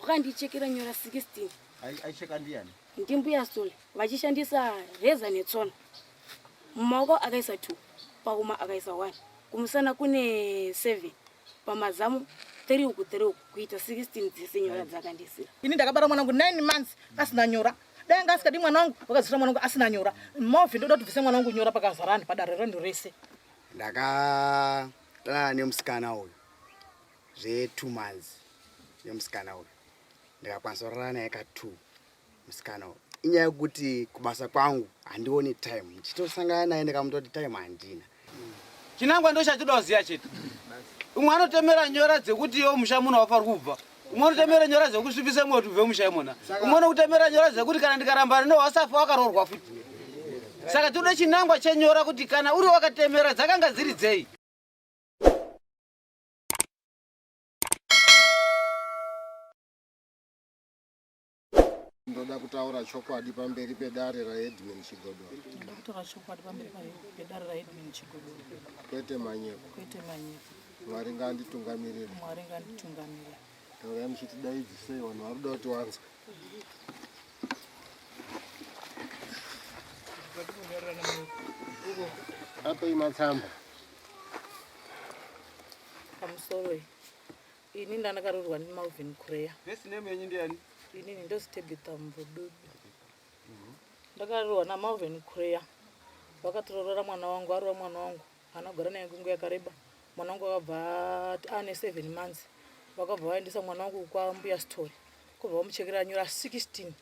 Wakandichekera nyora 16. Aicheka ndiyani? Ndimbuya Sole vachishandisa reza netsono. Mumaoko akaisa 2, pahuma akaisa 1, kumusana kune 7, pamazamu 3 uku 3 uku kuita 16 dzese nyora dzakandisira. Ini ndakabara mwana wangu 9 months asina nyora. Dai anga asikadi mwana wangu vakazisira mwana wangu asina nyora. Movhi ndoda kuti bvise mwana wangu nyora pakazarani padare rendu rese. Ndakadanana nemusikana uyu zve 2 months nemusikana uyu ndikakwanisa kurara naye ka 2 musikana uyu. Inyaya yekuti kubasa kwangu handioni time, ndichitosangana naye ndikamuta kuti time handina. Chinangwa ndo chatinoda kuziva chete. Umwe anotemera nyora dzekuti iwe musha muno wafanira kubva. Umwe anotemera nyora dzekusvipisa mwe kuti ubve musha imona. Umwe anokutemera nyora dzekuti kana ndikarambana newe wasafa wakaroorwa futi. Saka tinoda chinangwa chenyora kuti kana uri wakatemera dzakanga dziri dzei. Ndoda kutaura chokwadi pamberi pedare raHeadman Chigodora. Ndoda kutaura chokwadi pamberi pedare raHeadman Chigodora. Kwete manyepo. Kwete manyepo. Mwari ngaanditungamirire. Mwari ngaanditungamirire. Taurai muchitidaidzisei vanhu vari kuda kuti wanzwe. Apei matsamba. Pamusoro Ini ndandakaroorwa ndiMalvin Kureya. First name yenyu ndiyani? Inini ndozi Tabitha Mvududu. Ndakaroorwa naMalvin Kureya. Vakatoroora mwana wangu, aroora mwana wangu. Haana kugara naye nguva yakareba. Mwana wangu akabva ane 7 months. Vakabva vaendesa mwana wangu kwambuya Story. Kubva vamuchekera nyora 16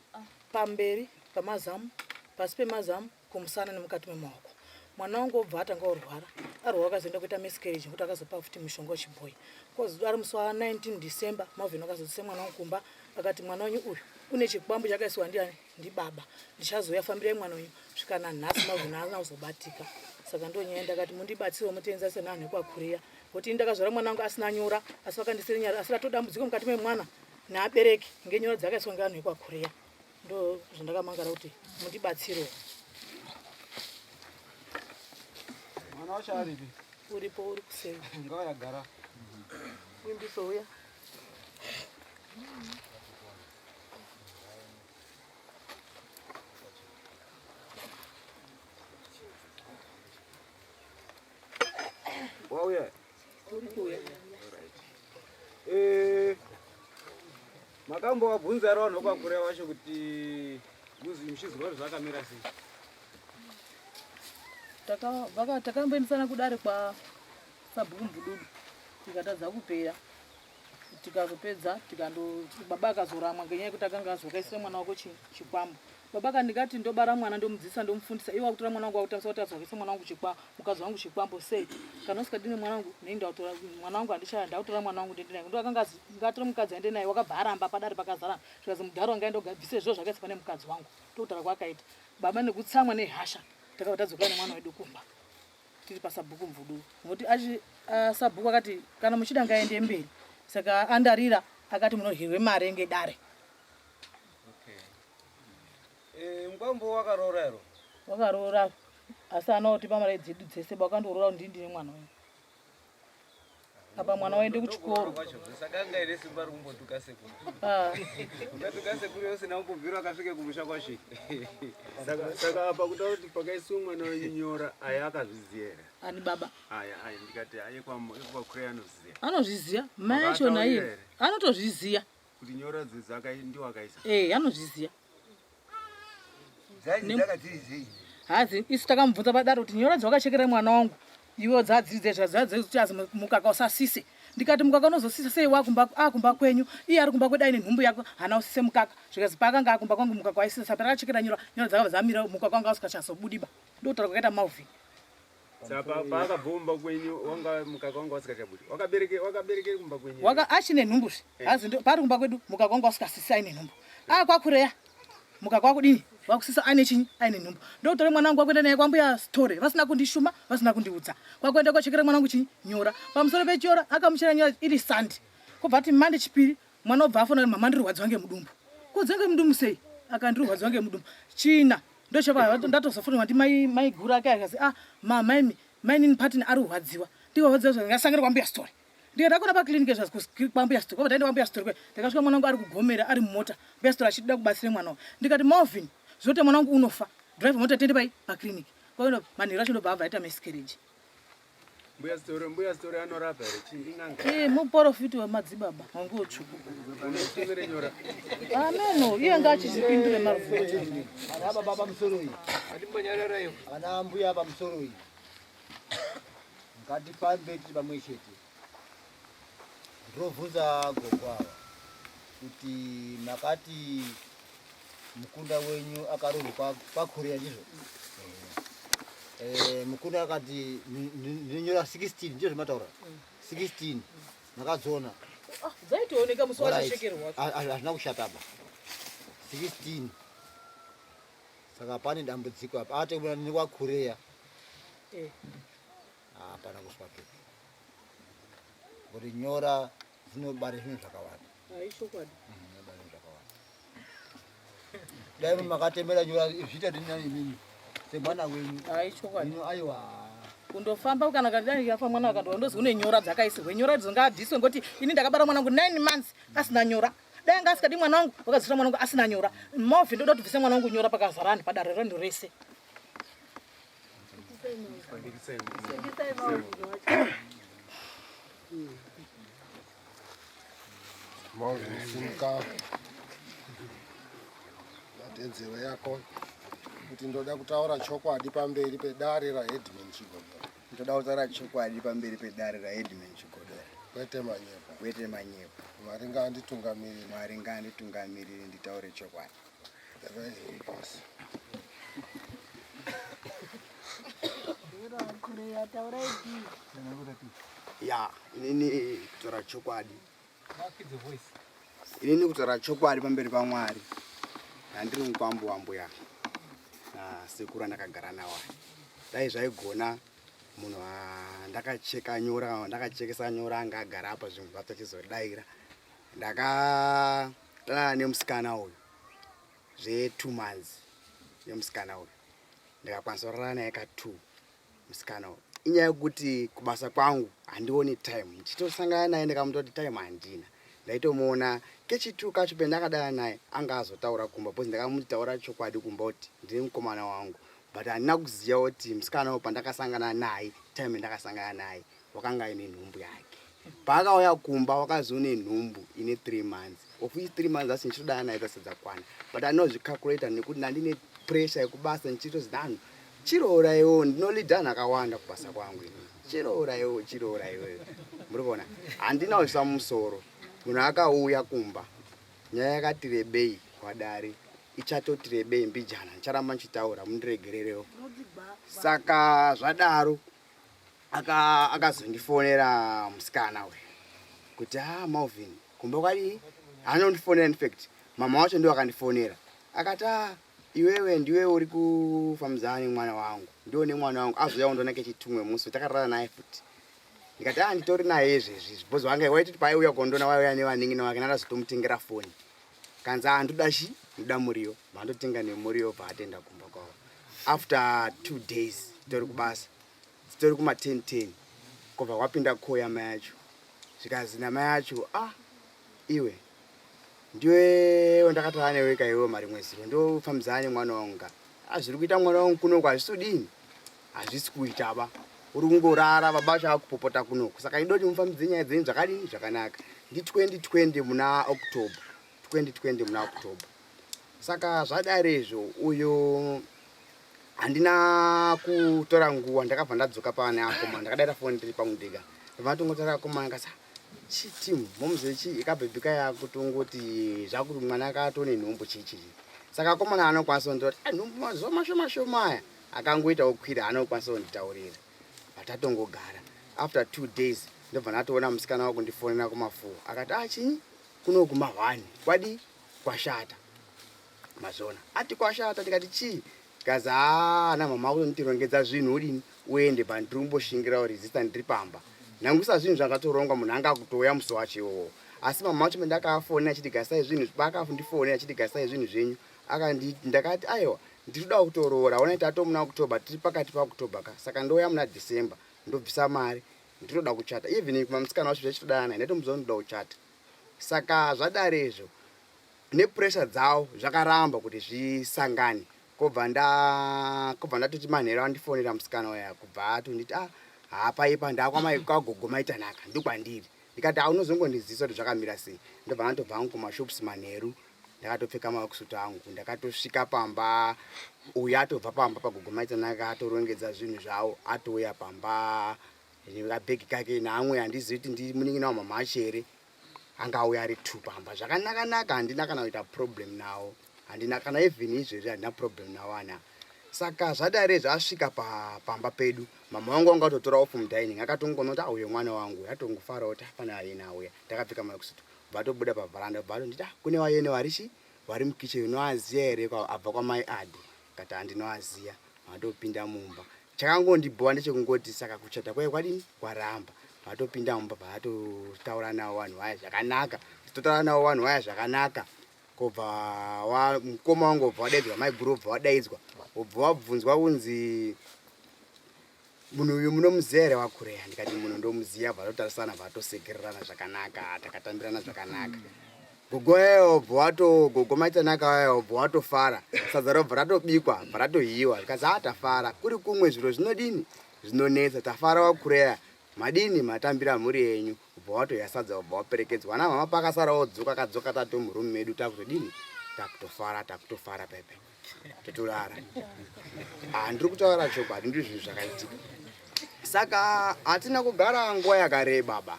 pamberi pamazamu, pasi pemazamu, kumusana nemukati memaoko. Mwana wangu obva atanga kurwara. Arwara akazoenda kuita miscarriage nekuti akazopa futi mushonga wechibhoyi. Kozi ari musi wa 19 December Marvin akazodzisa mwana wangu kumba akati mwana wenyu uyu une chikwambo chakaisiwa ndiani ndibaba ndichazouya fambirai mwana wenyu svika nanhasi Marvin haana kuzobatika. Saka ndonyaya ndakati mundibatsirewo mutienzanise nevanhu vekwaKuriya ngokuti ini ndakazvara mwana wangu asina nyora asi vakandisira nyara asi ratodambudziko mukati memwana neabereki ngenyora dzakaiswa ngevanhu vekwaKuriya. Ndo zvandakamangara kuti mundibatsirewo. Mwana wacho aripi? Uripo, uri kuseri. Ngauya gara. Wimbiso uya. Wauya? Uri kuuya. Eh, makambovabvunza here vanhu vekwakureya vacho kuti muzi muchizwa kuti zvakamira sei? Takamboendesana kudare kwa sabhuku Mvududu tikatadza kupera tikazopedza tikando baba akazoramwa ngenyaya yekuti akanga azokaisira mwana wako chikwambo. Baba kandikati ndobara mwana ndomudzidzisa ndomufundisa iwe wakutora mwana wangu wakutambisa kuti azokaisa mwana wangu chikwambo mukadzi wangu chikwambo sei kana usikadini mwana wangu nei ndakutora mwana wangu handichaya ndakutora mwana wangu ndiende naye ndo akanga azi ngatora mukadzi aende naye wakabva aramba padare pakazara zvikazi mudhara wanga aenda kugabvise zviro zvakaisa pane mukadzi wangu ndokutaura kwaakaita baba nekutsamwa nehasha takabva tadzokera nemwana wedu kumba tiri pasabhuku Mvudu ngokuti achi sabhuku akati kana muchida ngaende mberi saka andarira akati munoryirwe mari ngedare. Okay. Eh, mukwambo wakaroora here? Wakaroora asi anotipa mari dzedu dzese wakandoroora ndini ndine mwana wenyu. Apa mwana waende kuchikoro. Saka anga ine simba rekumbotuka sekuru. Ah. Ungatuka sekuru usina kumbobvira akasvike kumusha kwashe. Saka apa kuda kuti pakaisiwa mwana wenyu nyora aya akazviziva here? Ani baba? Aya aya ndikati aye kwaKureya anozviziva. Anozviziva. Mai acho naiye anotozviziva. Kuti nyora dzaka ndiwo akaisa. Eh, anozviziva. Dzakadziri Hazi isu takamubvunza padare kuti nyora dzawakachekera mwana wangu iwe dzadziri dzekuti azi mukaka usasise. Ndikati mukaka unozosisa sei akumba kwenyu iye ari kumba kwedu aine nhumbu yako haana usise mukaka. Zvikazi paakanga akumba kwangu mukaka waisisa saka akachekera nyora nyora dzakabva dzamira mukaka wanga usikachazobudiba. Ndokutaura kwakaita Malvin. Saka paakabva kumba kwenyu wanga mukaka wanga usingachabudi. Wakabereke wakaberekeri kumba kwenyu. Waka achine nhumbu zve. Hazi ndo pari kumba kwedu mukaka wanga usikasisi aine nhumbu. Ah kwakureya. Mukaka wakudini? Wakusisa aine chinyi aine nhumbu. Ndokutore mwana wangu wakuenda naye kwambuya Story vasina kundishuma vasina kundiudza. Kwakuenda kochekera mwana wangu chinyi nyora. Pamusoro pechora akamuchera nyora iri sandi. Kubva ati mande chipiri mwana obva afona kuti mama ndirwadziwa ngemudumbu. Kudziwa ngemudumbu sei? Akandirwadziwa ngemudumbu. China ndochapa ndatozofonwa ndi mai mai guru ake akazi ah mama imi mainini partner ari kurwadziwa. Ndikarwadziwa zvakangasangana kwambuya Story. Ndikati akona paclinic zvazi kwambuya Sitori. Kwabva ndaenda kwambuya Sitori kwe. Ndakasvika mwana wangu ari kugomera ari mumota. Mbuya Sitori achida kubatsira mwana wangu. Ndikati Malvin, zvote mwana wangu unofa. Driver mota tiende pai paclinic. Kwaenda manheru acho ndobva abva aita miscarriage. Mbuya Sitori, mbuya Sitori anorapa here? Chii in'anga? Eh, muporofiti wemadzibaba wangu utsvuku. Unotumire nyora. Ameno, iye ngaachizvipindure marufu. Ana baba pamusoro iyi. Ana mbuya pamusoro iyi. Ngatifambe tiri pamwe chete. Ndinobvunza gogo ava kuti makati mukunda wenyu akaroorwa kwaKorea ndizvo? Eh, mukunda akati ndinonyora 16 ndizvo zvamataura 16 makadziona ah, dzaitooneka musi wacho hazvina kushataba 16 saka pane dambudziko apa atekuona nekwakureya eh. hapana kuswa pepi kuti nyora dzinobara zvinhu zvakawanda dzinobara zvinhu zvakawanda dai makatemera nyora zviita ndinani imimi semwana wenyu ino aiwa kundofamba kana kati yafa mwana akati ndozi une nyora dzakaisirwe nyora idzo ngaabviswe ngoti ini ndakabara mwana wangu 9 months asina nyora dai anga asikadi mwana wangu wakazisira mwana wangu asina nyora movhi ndoda kuti bvise mwana wangu nyora pakazarani padare rendu rese Simuka batenzero yako kuti ndoda kutaura chokwadi pamberi pedare raheadman Chigodora. Ndoda kutaura chokwadi pamberi pedare raheadman Chigodora. Kwete manyepo. Kwete manyepo. Mwari ngaanditungamirire. Mwari ngaanditungamirire nditaure chokwadi. Pasi. Ya, inini kutaura chokwadi. Inini kutaura chokwadi pamberi paMwari. Handiri mukwambo wambuya. Na sekuru andakagara nawo. Dai zvaigona munhu andakacheka nyora, andakachekesa nyora anga agara apa zvinhu zvacho chizodaira. Ndakadanana nemusikana uyu zve 2 months nemusikana uyu. Ndikakwanisa kurara naye ka 2 musikana uyu. Inyaya yekuti kubasa kwangu handioni time. Ndichitosangana naye ndikamuta kuti time handina. Ndaitomuona kechi2 kacho pendakadana naye anga azotaura kumba because ndakamutaura chokwadi kumba kuti ndine mukomana wangu. But handina kuziva kuti musikana uyu pandakasangana naye time yandakasangana naye wakanga aine nhumbu yake. Paakauya kumba wakazi une nhumbu ine 3 months. Of which 3 months asi ndichitodana naye dzasati dzakwana. But andinozvicalculata nekuti ndandine pressure yekubasa ndichitozi vanhu chiroora iwewo ndinolidha vanhu akawanda kubasa kwangu ini. Chiroora iwewo chiroora iwewe. Muri kuona? Handina kuzvisa mumusoro. Munhu akauya kumba nyaya yakati rebei kwadare ichatoti rebei mbijana ndicharamba ndichitaura mundiregererewo. Saka zvadaro akazondifonera musikana uyu kuti ah Malvin kumba kwadii anondifonera in fact mama wacho ndiwo akandifonera akati ah iwewe ndiwe uri kufambidzana nemwana wangu ndiwo nemwana wangu azouya kundiona kechitumwe musi takarara naye futi ndikati ah nditori naye izvezvi because wanga waititi paaiuya kondona waiuya nevanin'ina wake ndandazotomutengera foni kanzi ah ndoda chi ndoda muriwo vandotenga nemuriwo bvaatenda kumba kwavo after 2 days tori kubasa titori kuma 10 10 kubva kwapinda call yamai acho zvikazi namai acho ah iwe ndiwe wandakataura newe kaiwe marimwe zuro ndofambidzana nemwana wangu ka ah zviri kuita mwana wangu kunoku hazvisi kudini hazvisi kuita ba uri kungorara baba vacho akupopota kunoku saka ndidoti mufambidze nyaya dzenyu zvakadini zvakanaka ndi 2020 muna October 2020 muna October saka zvadare izvo uyo handina kutora nguva ndakabva ndadzoka pane akomana ndakadaira foni ndiri pangu ndega ndabva ndatongotora akomana kasa chitimu momuzive chi ikabhebhi kaya kutongoti zvakuti mwana akatone nhumbu chichi saka akomana anokwanisa kunditi ah, nhumbu mazuva mashoma shoma aya akangoita kukwira anokwanisa kunditaurira patatongogara after 2 days ndobva ndatoona musikana wakundifonera kumafuwa akati ah chinyi kuno kuma1 kwadi kwashata mazona ati kwashata ndikati chii kazi ana mama akutondirongedza zvinhu udini uende pa ndiri kumboshingira resista ndiri pamba nhangusa zvinhu zvakatorongwa munhu anga akutouya musi wacho iwowo asi mama wacho ndakafonera achiti gasai zvinhu paakafondifonera achiti gasai zvinhu zvenyu akandi ndakati aiwa ndiri kuda kutoroora ona tato muna October tiri pakati paOctober ka saka ndouya muna December ndobvisa mari. Ndinoda kuchata. Even kuma musikana wacho zvachitodana naye ndaitomuudza kuti ndinoda kuchata. Saka zvadare izvo nepressure dzavo zvakaramba kuti zvisangane. Kobva nda kobva ndatoti manheru andifonera musikana uya kubva atonditi ah hapaipa ndakwamai kwagogo maitanaka ndokwandiri. Ndikati ah unozongondizivisa kuti zvakamira sei. Ndobva ndatobva hangu kumashops manheru ndakatopfeka maworksuit angu ndakatosvika pamba uyu atobva pamba pagogo maitanaka atorongedza zvinhu zvavo atouya pamba kabhegi kake naamwe handizivi kuti ndi munin'ina wamama acho here anga auya ari two pamba zvakanakanaka handina kana kuita problem nawo handina kana even izvezvi handina problem nawo ana saka zvadare zvasvika pamba pedu mama wangu wanga atotora off mudining akatongoona kuti auye ah, mwana wangu atongofara kuti hapana ayena auya ndakapfeka makusutu vatobuda pavaranda bva vatonditi ah, kune vayene varichi vari mukitchen unoaziya here abva kwamai adu kati handinoaziya vatopinda mumba Chakangondibhowa ndechekungoti saka kuchata kwaye kwadini kwaramba. Vatopinda mumba vatotaura navo vanhu vaya zvakanaka. Totaura navo vanhu vaya zvakanaka. Kobva wa mukoma wangu obva wadaidzwa maiguru obva wadaidzwa. Obva wabvunzwa kunzi munhu uyu munomuziva here wakureya ndikati munhu ndomuziva vatotarisana vatosekererana zvakanaka takatambirana zvakanaka Gogo aya wobva wato gogo maitanaka aya wobva watofara sadza robva ratobikwa bva ratohiwa zvikanzi haa tafara kuri kumwe zviro zvinodini zvinonetsa tafara wakureya madini matambira mhuri yenyu ubva watohiya sadza wobva waperekedzwa ana mama pakasara wodzoka akadzoka tato muroom medu takutodini takutofara takutofara pepe totorara ah, ndiri kutaura chokwadi ndiri zvinhu zvakaitika saka hatina kugara nguva yakareba ba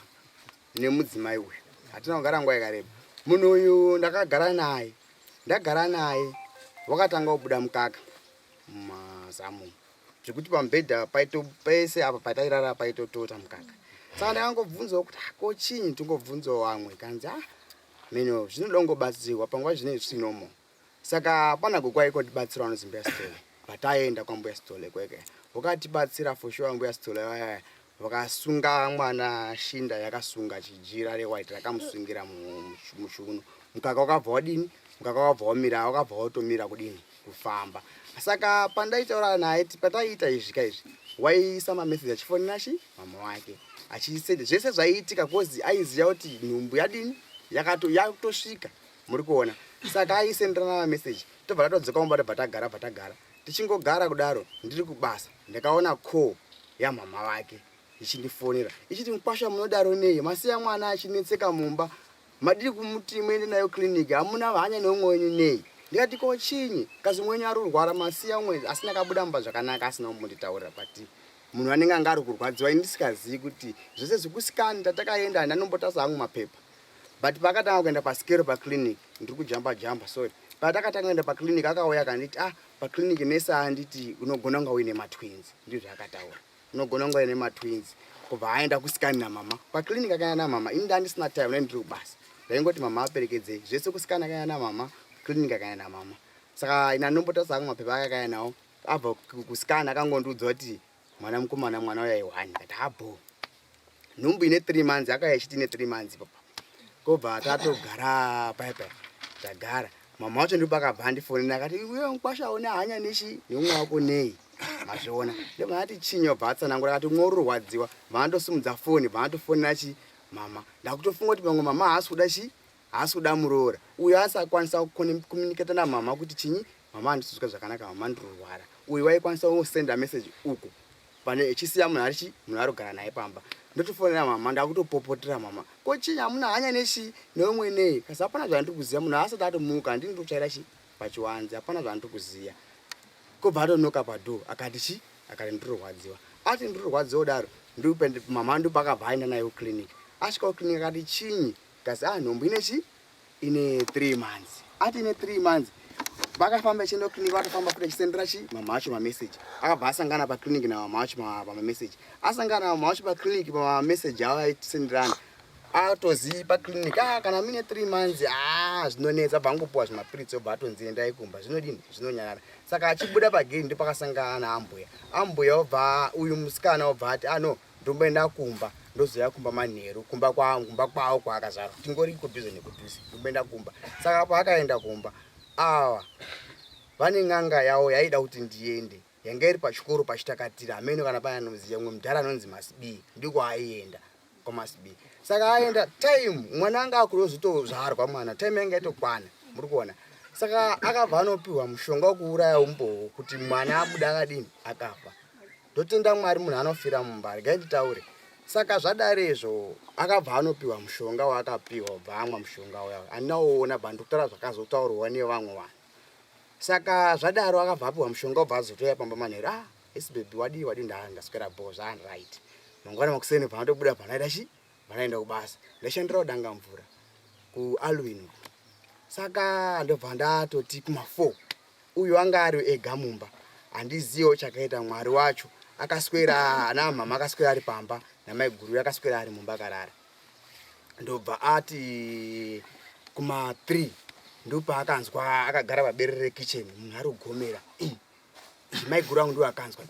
nemudzimai uyu hatina kugara nguva yakareba munhu uyu ndakagara naye ndagara naye wakatanga kubuda mukaka mumazamu zvekuti pamubhedha paito pese apa patairara paitotota mukaka saka ndakangobvunzawo kuti ah, ko chinyi tingobvunzawo vamwe kanzi ah meno zvinoda kungobatsirwa panguva zvinenge zvisinomo Saka hapana gogo aikondibatsira vanonzi mbuya Sithole but aenda kwambuya Sithole kweke vakatibatsira for sure mbuya Sithole vaya vakasunga mwana shinda yakasunga chijira rewhite rakamusungira muchiuno mukaka wakabva wadini mukaka wakabva wamira wakabva watomira kudini kufamba saka pandaitaura naye pataiita izvi ka izvi waiisa mameseji achifonera chi mama wake achisende zvese zvaiitika kozi aiziva kuti nhumbu yadini yakatosvika muri kuona saka aisenderana mameseji tobva tatodzoka mumba tobva tagara bva tagara tichingogara kudaro ndiri kubasa ndakaona call yamama vake ichindifonera ichiti mukwasha munodaro nei masiya mwana achinetseka mumba madii kumuti muende nayo clinic hamuna hanya neumwe wenyu nei ndikati ko chinyi kazi umwe wenyu ari kurwara masiya umwe asina kabuda mumba zvakanaka asina kumbonditaurira but munhu anenge anga ari kurwadziwa ini ndisikazivi kuti zvese zvekusikani tatakaenda handanombotasa hangu mapepa but paakatanga kuenda paskero paclinic ndiri kujamba jamba sorry patakatanga kuenda paclinic akauya akanditi ah paclinic nese anditi unogona kunga uine matwins ndizvo akataura unogona kunga uine matwins kubva aenda kusikani namama paclinic akaenda namama ini ndandisina time ndai ndiri kubasa ndaingoti mama aperekedzei zvese kusikani akaenda namama clinic akaenda namama saka ina ndombotarisa hangu mapepa ake akaenda nawo abva kusikani akangondiudza kuti mwana mukomana mwana uya iwani ndikati habho nhumbu ine 3 months akauya ichiti ine 3 months papa kobva tatogara paya paya tagara mama wacho ndipo akabva andifonera akati iwe mukwasha une hanya nechi neumwe wako nei mazviona ndobva ati chinyi obva atsanangura akati umwe uri rwadziwa vandosimudza foni vandofonera chi mama ndakutofunga kuti pamwe mama haasi kuda chi haasi kuda muroora uyo asakwanisa kucommunicata namama kuti chinyi mama handisizwa zvakanaka mama ndirurwara uyu waikwanisa kusenda message uku pane echisiya munhu arichi munhu arikugara naye pamba ndotofonera mama ndakutopopotera mama ko chii hamuna hanya nechii neumwe nei kasi hapana zvandiri kuziva munhu asati atomuka handini ndotsvaira chi pachiwanze hapana zvandiri kuziva kobva atonoka padoo akati chi akati ndirorwadziwa ati ndirorwadziwa kudaro ndipende mama ndopakabva aenda naye kuclinic asvika kuclinic akati chinyi kasi ah nhumbu ine chi ine 3 months ati ine 3 months vakafamba ichienda kuclinic vatofamba futi achisendera chi mama acho mameseji akabva asangana paclinic namama acho pamameseji asangana namama acho paclinic pamameseji avo aisenderana atozii paclinic ah, kana mine 3 months ah, zvinonetsa bva angopuwa zvimapiritsi obva atonzi endai kumba zvinodini zvinonyarara saka achibuda pagate ndopakasangana naambuya ambuya obva uyu musikana obva ati ano ah, ndomboenda kumba ndozouya kumba manheru kumba kwangu kumba kwavo kwaakazvarwa tingori kudhuze nekudhuze ndomboenda kumba saka paakaenda kumba ava vane n'anga yavo yaida kuti ndiende Yanga iri pachikoro pachitakatira hameno kana pane anoziva mumwe mudhara anonzi Masibii ndiko aienda kwaMasibii. Saka aenda time mwana anga akuzotozvarwa mwana time yanga yatokwana muri kuona. Saka akabva anopiwa mushonga wekuuraya umbowo kuti mwana abuda akadini akafa. Ndotenda Mwari munhu anofira mumba regai nditaure. Saka zvadare izvo akabva anopiwa mushonga waakapiwa obva amwa mushonga uya. Handina kuona but ndikutaura zvakazotaurwa nevamwe vanhu. Saka zvadaro akabva apiwa mushonga obva azotouya pamba manheru ah yes baby wadii wadii ndaa ndaswera bho zvaani right. Mangwana makuseni bva andobuda bva ndaida chi bva ndaenda kubasa. Ndaishandira kudanga mvura kuAlwin uko. Saka ndobva ndatoti kuma 4 uyu anga ari ega mumba handiziwo chakaita mwari wacho akaswera ana mama akaswera ari pamba namaiguru akaswera ari mumba akarara ndobva ati kuma 3 ndopaakanzwa akagara paberere rekitchen munhu ari kugomera maiguru angu ndiwo akanzwa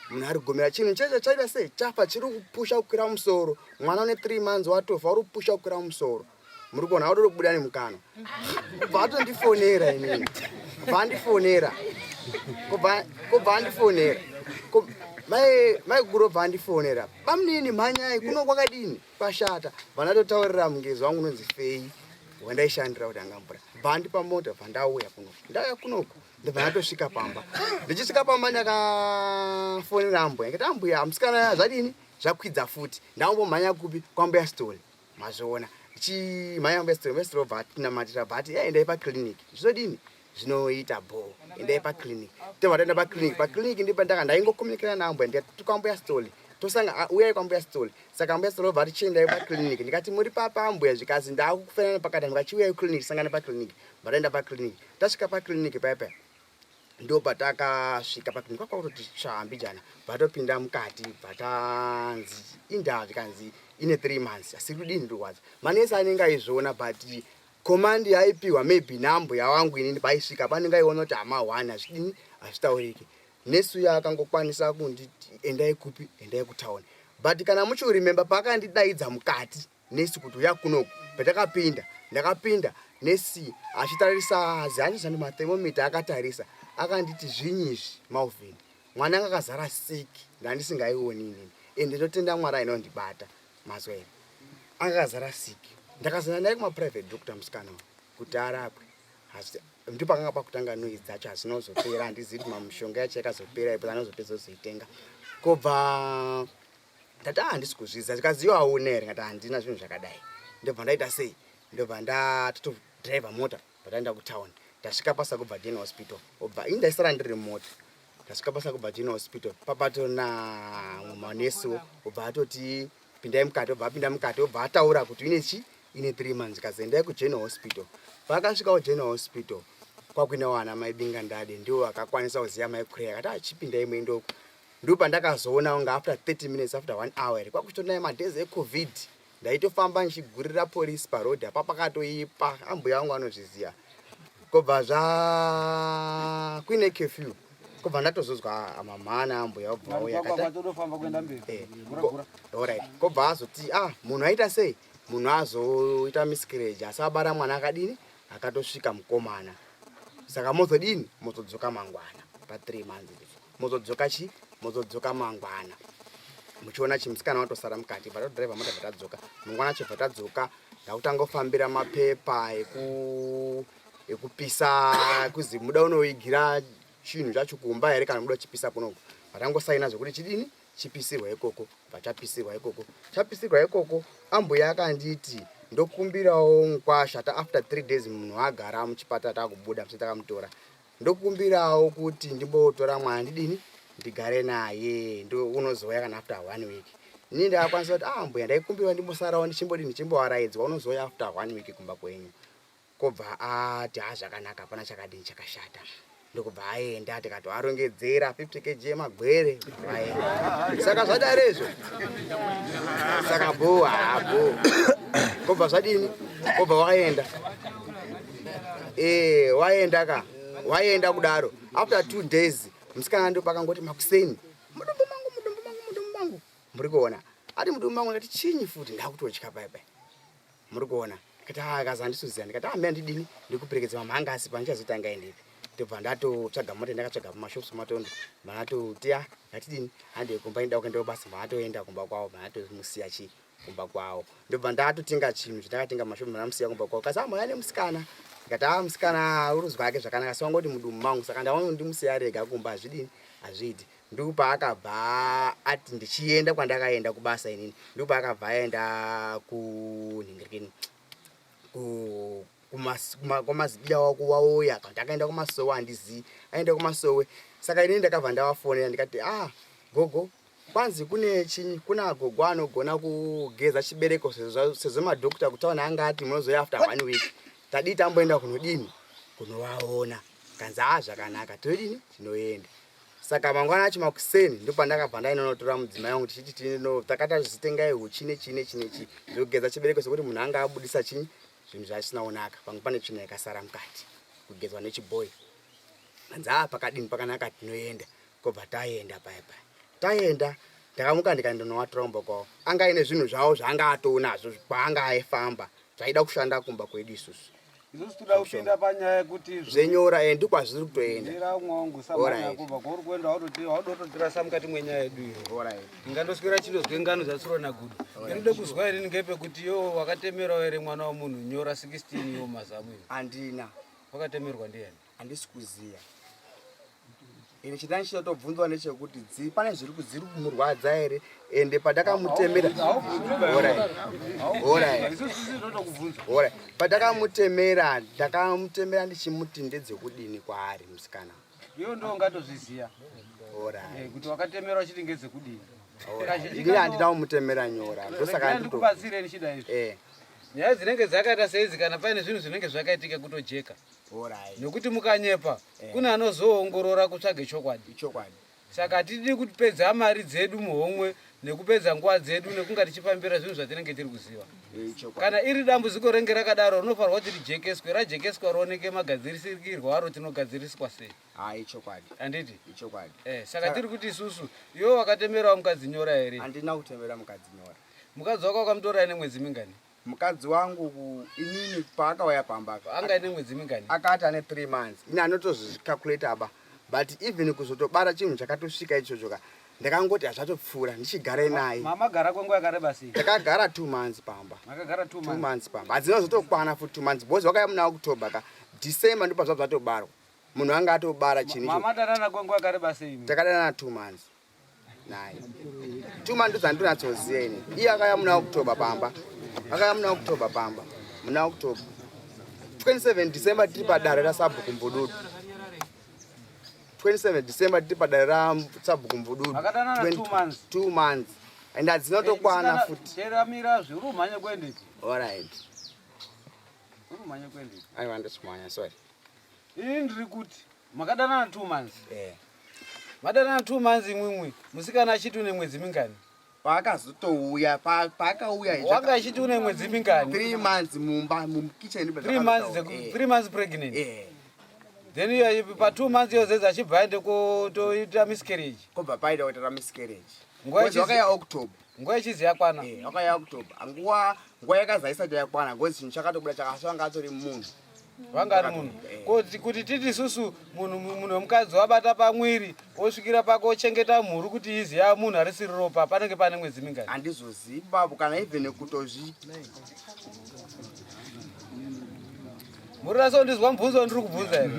munhu ari kugomera chinhu checho chaita sei chafa chiri kupusha kukwira musoro mwana une 3 months watofa uri kupusha kukwira musoro muri kuona autoda kubuda nemukanwa kubva atondifonera inini kubva andifonera kubva andifonera maiguru obva andifonera bamunini mhanyai kuno kwakadini kwashata bva ndatotaurira mungezi wangu unonzi fei wandaishandira kuti anga mvura bva andipa mota bva ndauya kunoku ndauya kunoku ndobva ndatosvika pamba ndichisvika pamba ndakafonera ambuya ndikati ambuya musikana zvadini zvakwidza futi ndambomhanya kupi kwambuya stole mazviona chimhanya mbuya stole mbuya stole bva atinamatira bva ati endai paclinic zvinodini zvinoita bho endai paclinic tobva taenda paclinic paclinic ndipo ndaka ndaingokomunikira naambuya ndikati kwambuya stole tosanga uyai kwambuya stole saka ambuya stole bva tichiendai paclinic ndikati muri papa ambuya zvikanzi ndakufanana pakati ndikati chiuyai kuclinic tisangane paclinic bva taenda paclinic tasvika paclinic paya paya ndopatakasvika paclinic kwakutoti tsvaa mbijana bvatopinda mukati bvatanzi indaa zvikanzi ine 3 months asi kudini ndirwadza manesi anenge aizviona but command yaipiwa maybe nambuya wangu inini paisvika panenge aiona kuti hama one hazvidini hazvitauriki nesi uya akangokwanisa kunditi endai kupi endai kutown but kana muchiuremember paakandidaidza mukati nesi kuti uya kunoku patakapinda ndakapinda nesi achitarisa zani mathermometer akatarisa akanditi zvinyi izvi Malvin mwana anga akazara sick ndandisingaioni inini ende ndotenda Mwari ainondibata mazwa here anga akazara sick ndakazana naye kumaprivate doctor musikana kuti arapwe ndopakanga pakutanga noise dzacho hazinozopera handizivi kuti mamishonga yacho yakazopera ipo anozopedza kuzoitenga kobva ndati ah handisi kuzviziva zvikanzi iwe hauna here ngati handina zvinhu zvakadai ndobva ndaita sei ndobva ndatotodriver mota bva kutown ndasvika pasakubva general hospital obva ini ndaisara ndiri mota ndasvika pasakubva general hospital papato manesiwo obva atoti pindai mukati obva apinda mukati obva ataura kuti ine chi ine 3 months kazi endai kugeneral hospital paakasvika kugeneral hospital kwakuine wana mai binga ndade ndiwo akakwanisa kuziva mai kureya akati achipindai ah, muendoko Ndopandakazoona kunge after 30 minutes after one hour here kwakuchitonaya madays ecovid ndaitofamba ndichigurira police paroad apa pakatoipa ambuya vangu vanozviziva kobva zva kuine curfew kobva ndatozozwa ah, mamhana ambuya obva auya eh, orit kobva azoti ah munhu aita sei munhu azoita miscarriage asi abara mwana akadini akatosvika mukomana saka mozodini mozodzoka mangwana pa 3 months mozodzoka chi mozodzoka mangwana muchiona chimusikana watosara mukati bva todriver mota bva tadzoka mangwana chobva tadzoka ndakutanga kufambira mapepa eku ekupisa kuzi muda unoigira chinhu chacho kumba here kana muda chipisa kunoku vatangosaina zvekuti chidini chipisirwa ikoko bva chapisirwa ikoko chapisirwa ikoko ambuya akanditi ndokumbirawo mukwasha ta after 3 days munhu agara muchipatara takubuda musati takamutora Ndokumbirawo kuti ndimbotora mwana ndidini ndigare naye unozouya kana after one week. Ini ndakakwanisa kuti ah mbuya ndaikumbirawo ndimbosarawo ndichimbodini ndichimbovaraidzwa unozouya after one week kumba kwenyu. Kobva ati ah zvakanaka hapana chakadini chakashata. Ndokubva aenda tikatoarongedzera 50 kg yemagwere vaenda. Saka zvadaro izvo. Saka bho ah bho. Kobva zvadini? Kobva waenda. Eh, waenda ka waenda kudaro after two days musikana ndo pakangoti makuseni mudumbu mangu mudumbu mangu mudumbu mangu muri kuona ati mudumbu mangu ndati chinyi futi ndakutotya pai pai muri kuona ndikati ah kazi handisuziya ndikati ah mea ndidini ndikuperekedza mamhanga asi pandichazotanga endepi Ndobva ndatotsvaga mota, ndakatsvaga pamashops matondo, manatoti ya ngatidini, handei kumba, inoda kuenda kubasa. Manatoenda kumba kwavo, manatomusiya chi kumba kwavo. Ndobva ndatotenga chinhu chandakatenga mashops, manamusiya kumba kwavo. Kasi amauya nemusikana, ndikati a musikana uruzwa ake zvakanaka, si wangoti mudumbu mangu, saka ndaona kuti ndimusiya rega kumba hazvidini, hazviiti. Ndopaakabva ati ndichienda kwandakaenda kubasa inini, ndopaakabva aenda kunhingirikini kwamazibiya wako wauya, kana takaenda kumasowe, handizivi aenda kumasowe. Saka inini ndakabva ndavafonera, ndikati, ah gogo, kwanzi kune chinyi, kuna gogo anogona kugeza chibereko, sezvo madhokota kutaona anga ati munozoya after one week, tadii tamboenda kunodini, kunovaona. Kanzi a zvakanaka, todini, tinoenda. Saka mangwana acho makuseni ndopandakabva ndainonotora mudzimai wangu, tichiti tino takata zvitengai huchi nechi nechi nechi zvekugeza chibereko, sekuti munhu anga abudisa chinyi zvinhu zvasina kunaka, pamwe pane tsvina yakasara mukati, kugezwa nechibhoyi. Hanzi a pakadini, pakanaka, tinoenda. Kobva taenda paya paya, taenda, ndakamuka ndikaendonovatora kumba kwavo. Anga aine zvinhu zvavo zvaanga atonazvo kwaanga aifamba, zvaida kushanda kumba kwedu isusu. Isusu toda kupinda panyaya yekuti zvenyora e ndikwazviri kutoenda. Mira umwe wangu, samanya kubva kwauri kuenda, waudototirasa mukati mwenyaya yedu iyo. Ingandoswera chindozwe ngano dzatsuro nagudo. Ndinoda kuzwa inini ngepekuti yo wakatemerawo here mwana wamunhu nyora 16 yo mazamu iyo? Handina. Wakatemerwa ndiyani? Handisi kuziya ine. Chandani chinotobvunzwa ndechekuti pane zviri dziri kumurwadza here, ende pandakamutemera. Alright, pandakamutemera, ndakamutemera ndichimuti ndedzekudini kwaari musikana. Iwe ndo ungatozviziya kuti wakatemera uchiti ngedzekudini. Inini handina kumutemera nyora, ndosaka. Ndikubatsire ndichida izvi. Nyaya dzinenge dzakaita seidzi, kana paine zvinhu zvinenge zvakaitika, kutojeka, nekuti mukanyepa kune anozoongorora kutsvage chokwadi. Chokwadi. Saka hatidi kupedza mari dzedu muhomwe nekupedza nguva dzedu nekunga tichifambira zvinhu zvatinenge tiri kuziva. Kana iri dambudziko renge rakadaro, rinofanirwa kuti rijekeswe, rajekeswa rooneke magadzirisirwo aro, tinogadziriswa sei. Hai, chokwadi. Handiti? Ichokwadi. Saka tiri kuti isusu, iwe wakatemerawo mukadzi nyora here? Handina kutemera mukadzi nyora. Mukadzi wako wakamutora ine mwedzi mingani? Mukadzi wangu inini paakauya pamba Anga ine mwedzi mingani? Akati ane 3 months. Ini anotozvicalculate aba, but even kuzotobara chinhu chakatosvika ichocho ka, ndakangoti hazvatopfuura ndichigare naye. Mamagara kwenguva yakareba sei? Ndakagara 2 months pamba. Makagara 2 2 months? Months pamba, hadzina kuzotokwana futi 2 months, because wakauya muna October ka, December ndipo zvabva zvatobarwa, munhu anga atobara chinhu icho. Mamadanana kwenguva yakareba sei imi? Takadanana 2 months naye, 2 months ndodzandinatsoziva ini. Iye akauya muna October pamba, akauya muna October pamba, muna October 27 December, tiri padare rasabhuku Mvududu. 27 December tiri padare rasabhuku Mvududu. Makadanana 2 months? 2 months, and hadzinotokwana futi. Teramira, zviri umhanye kuendepi? Alright. Uri umhanye kuendepi? Aiwa, ndisikumhanya, sorry. Ini ndiri kuti makadanana 2 months. Eh. Madanana 2 months imwimwi, musikana achiti une mwedzi mingani? Paakazotouya, paakauya. Wanga achiti une mwedzi mingani? 3 months mumba, mukitchen. 3 months, 3 months pregnant. Eh. Then iyo pa 2 months yozedza achibva aende kotoita miscarriage. Kobva paida kuita miscarriage. Nguva Mwedzi wakaya October. Nguva ichizi yakwana. Eh, wakaya October. Nguva yakaza isati yakwana, ngozi chinhu chakatobuda chakasi wanga atori munhu. Vanga ari munhu. Kuti titi isusu munhu wemukadzi wabata pamwiri, osvikira pako ochengeta mhuru kuti izi ya munhu arisiri ropa, panenge pane mwedzi mingani? Handizozivi babu, kana even kutozvi Muri ndizwa mubvunzo wandiri kubvunza here?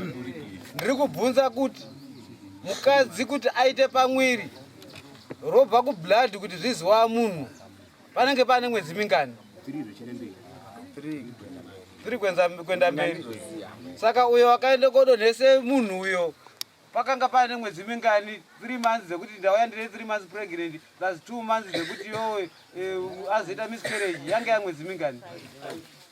Ndiri kubvunza kuti mukadzi kuti aite pamwiri robva kublood kuti zviziwa munhu, panenge pane mwedzi mingani? Tiri kuenda mberi. Saka uyo wakaenda kodonhese munhu uyo, pakanga paine mwedzi mingani? 3 months dzekuti ndauya ndine 3 months pregnant, plus 2 months dzekuti yo azoita miscarriage, yange yamwedzi mingani?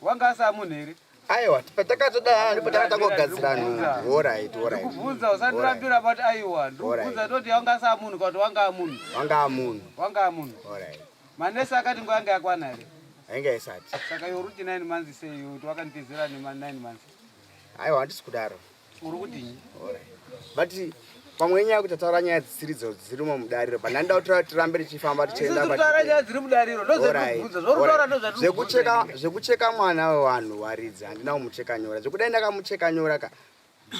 Wanga asaa munhu here? Aiwa, patakatodanana ndipo takatangogadzira nhumbu. Alright, alright. Ndikubvunza, usandirambira pati aiwa. Ndikubvunza, toti wanga asaa munhu kana kuti wanga amunhu? Wanga amunhu. Wanga amunhu. Alright. Manesi akati nguva yanga yakwana here? Ainge isati. Saka iwe uri kuti 9 months sei, iwe kuti wakanditizira nema 9 months? Aiwa, handisi kudaro. Uri kudini? Alright. But pamwe inyaya yekuti tataura nyaya dzisiridzo dzirimo mudariro, but ndandida kuti tirambe tichifamba tichienda. Isusu taura nyaya dziri mudariro, ndozvatirikubvunza, zvorutaura ndozvatirikubvunza. Zvekucheka mwana wevanhu waridzi, handina kumucheka nyora. Zvekudai ndakamucheka nyora ka.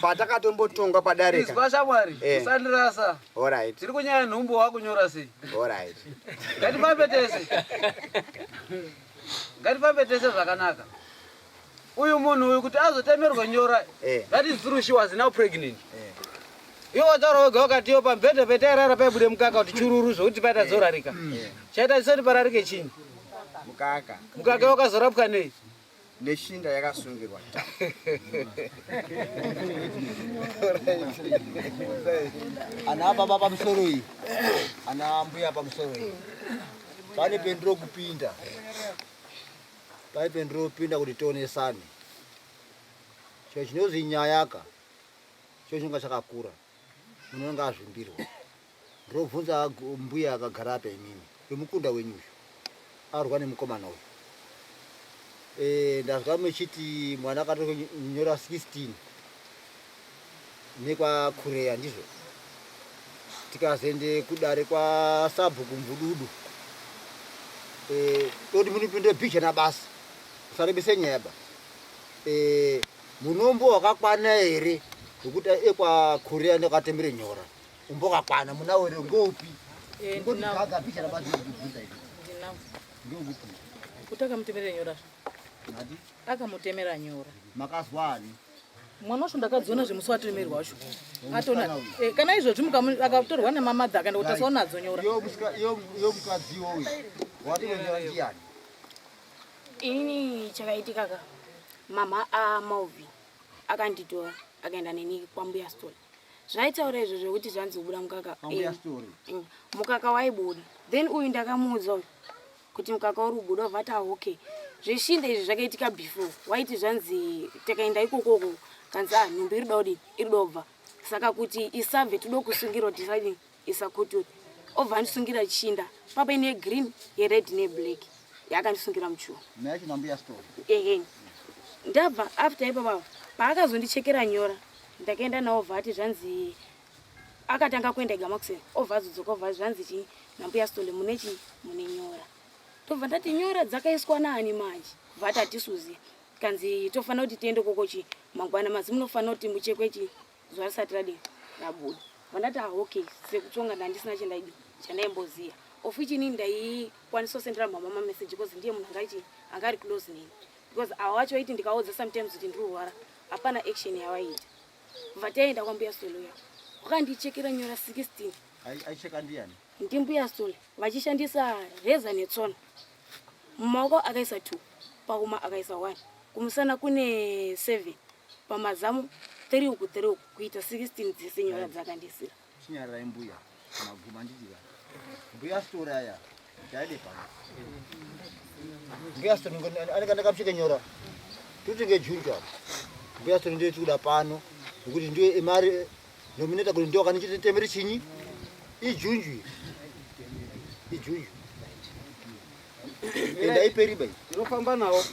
Patakatombotongwa padareka. Izwa shamwari, Eh. usandirasa. Alright. Tiri kunyaya nhumbu wakunyora sei? Alright. Ngatifambe tese. Ngatifambe tese zvakanaka. Uyu munhu uyu kuti azotemerwa nyora. Eh. That is true she was now pregnant. Iwe wataura wega wakati iyo pamubhedha petairara paibude mukaka kuti chururu zvokuti paita zorarika. Chaita chisati pararike chinyi? Mukaka. Mukaka wakazorapwa nei? Neshinda yakasungirwa. Ana baba pamusoro iyi, ana mbuya pamusoro iyi, pane pendiro kupinda, pane pendiro kupinda kuti tionesane. Chiro chinonzi nyayaka chiro chinonga chakakura, munhu unonga azvimbirwa. Ndinobvunza mbuya akagara apa imimi, wemukunda wenyu uyu arwa nemukomana uyu. E, ndazwa muchiti mwana akatonyora 16 nekwakureya ndizvo tikazende kudare kwasabhuku mvududu e, toti munipinde bhijana basi usarebese nyaya ba e, munombo wakakwana here wekuti ekwakureya ndakatemere nyora umbo wakakwana munawo here ngoupi Eh, ngoti ndinawo. gaga bhijana basi ndikubvunza izvi Ndinawo. ngoupi Kuti akamutemera nyora. Ngati? Akamutemera nyora. Makazwani? Mwana wacho ndakadziona zvemusi watemerwa wacho. Atona eh, kana izvozvi akatorwa nemamadha akaenda kutasawo nadzo nyora. Yo mukadzi uyu watemera ndiyani? Inini chakaitika ka mama aMalvin akanditora akaenda neni kwambuya Story. Zvaitaura izvo zvekuti zvanzi kubuda mukaka. Kwambuya Eh, Story. Mukaka waibuda. Then uyu ndakamuudza uyu kuti mukaka uri kubuda obva ati ah, okay. Zveshinda izvi zvakaitika before. Waiti zvanzi takaenda ikokoko kanzi ah nhumbu iri kuda kudini iri kuda kubva. Saka kuti isabve toda kusungira kuti isadini isakuture. Obva andisungira chinda. Papa ine green, yered neblack. Yakandisungira muchiuno. Mai yacho nambuya Story. Ehe. Ndabva after ipapa paakazondichekera nyora ndakaenda nawo vhati zvanzi akatanga kuenda ega makuseni obva azodzoka obva zvanzi chii nambuya Stole mune chii mune nyora tobva ndati nyora dzakaiswa naani manje vhati hatisuziya kanzi tofanira kuti tiende koko chii mangwana mazi munofanira kuti muchekwe chii zuva risati radii rabuda bva ndati ah okay sekutsonga ndandisina chandaidi chandaimboziya of which inini ndaikwanisa kusendera mama mameseji because ndiye munhu anga anga ari close neni because ava wacho vaiti ndikaudza sometimes kuti ndiri kurwara hapana action yavaiita. Bva taenda kwambuya Solo ya wakandichekera nyora 16. Aicheka ndiyani? Ndimbuya Solo vachishandisa reza netsono. Mumaoko akaisa 2, pahuma akaisa 1, kumusana kune 7, pamazamu 3 uku 3 uku kuita 16 dzese nyora dzakandisira. Chinyararai mbuya maguma nditi va. Mbuya story aya chaide pano. Mbuya story anenge ndakamucheke nyora. Tuti ngejunja. Mbuya story ndiyo tikuda pano nekuti ndiyo imari nominata kuti ndiyo akanichitemere chinyi ijunju ijunju. Enda iperi bai. Tinofamba nawo.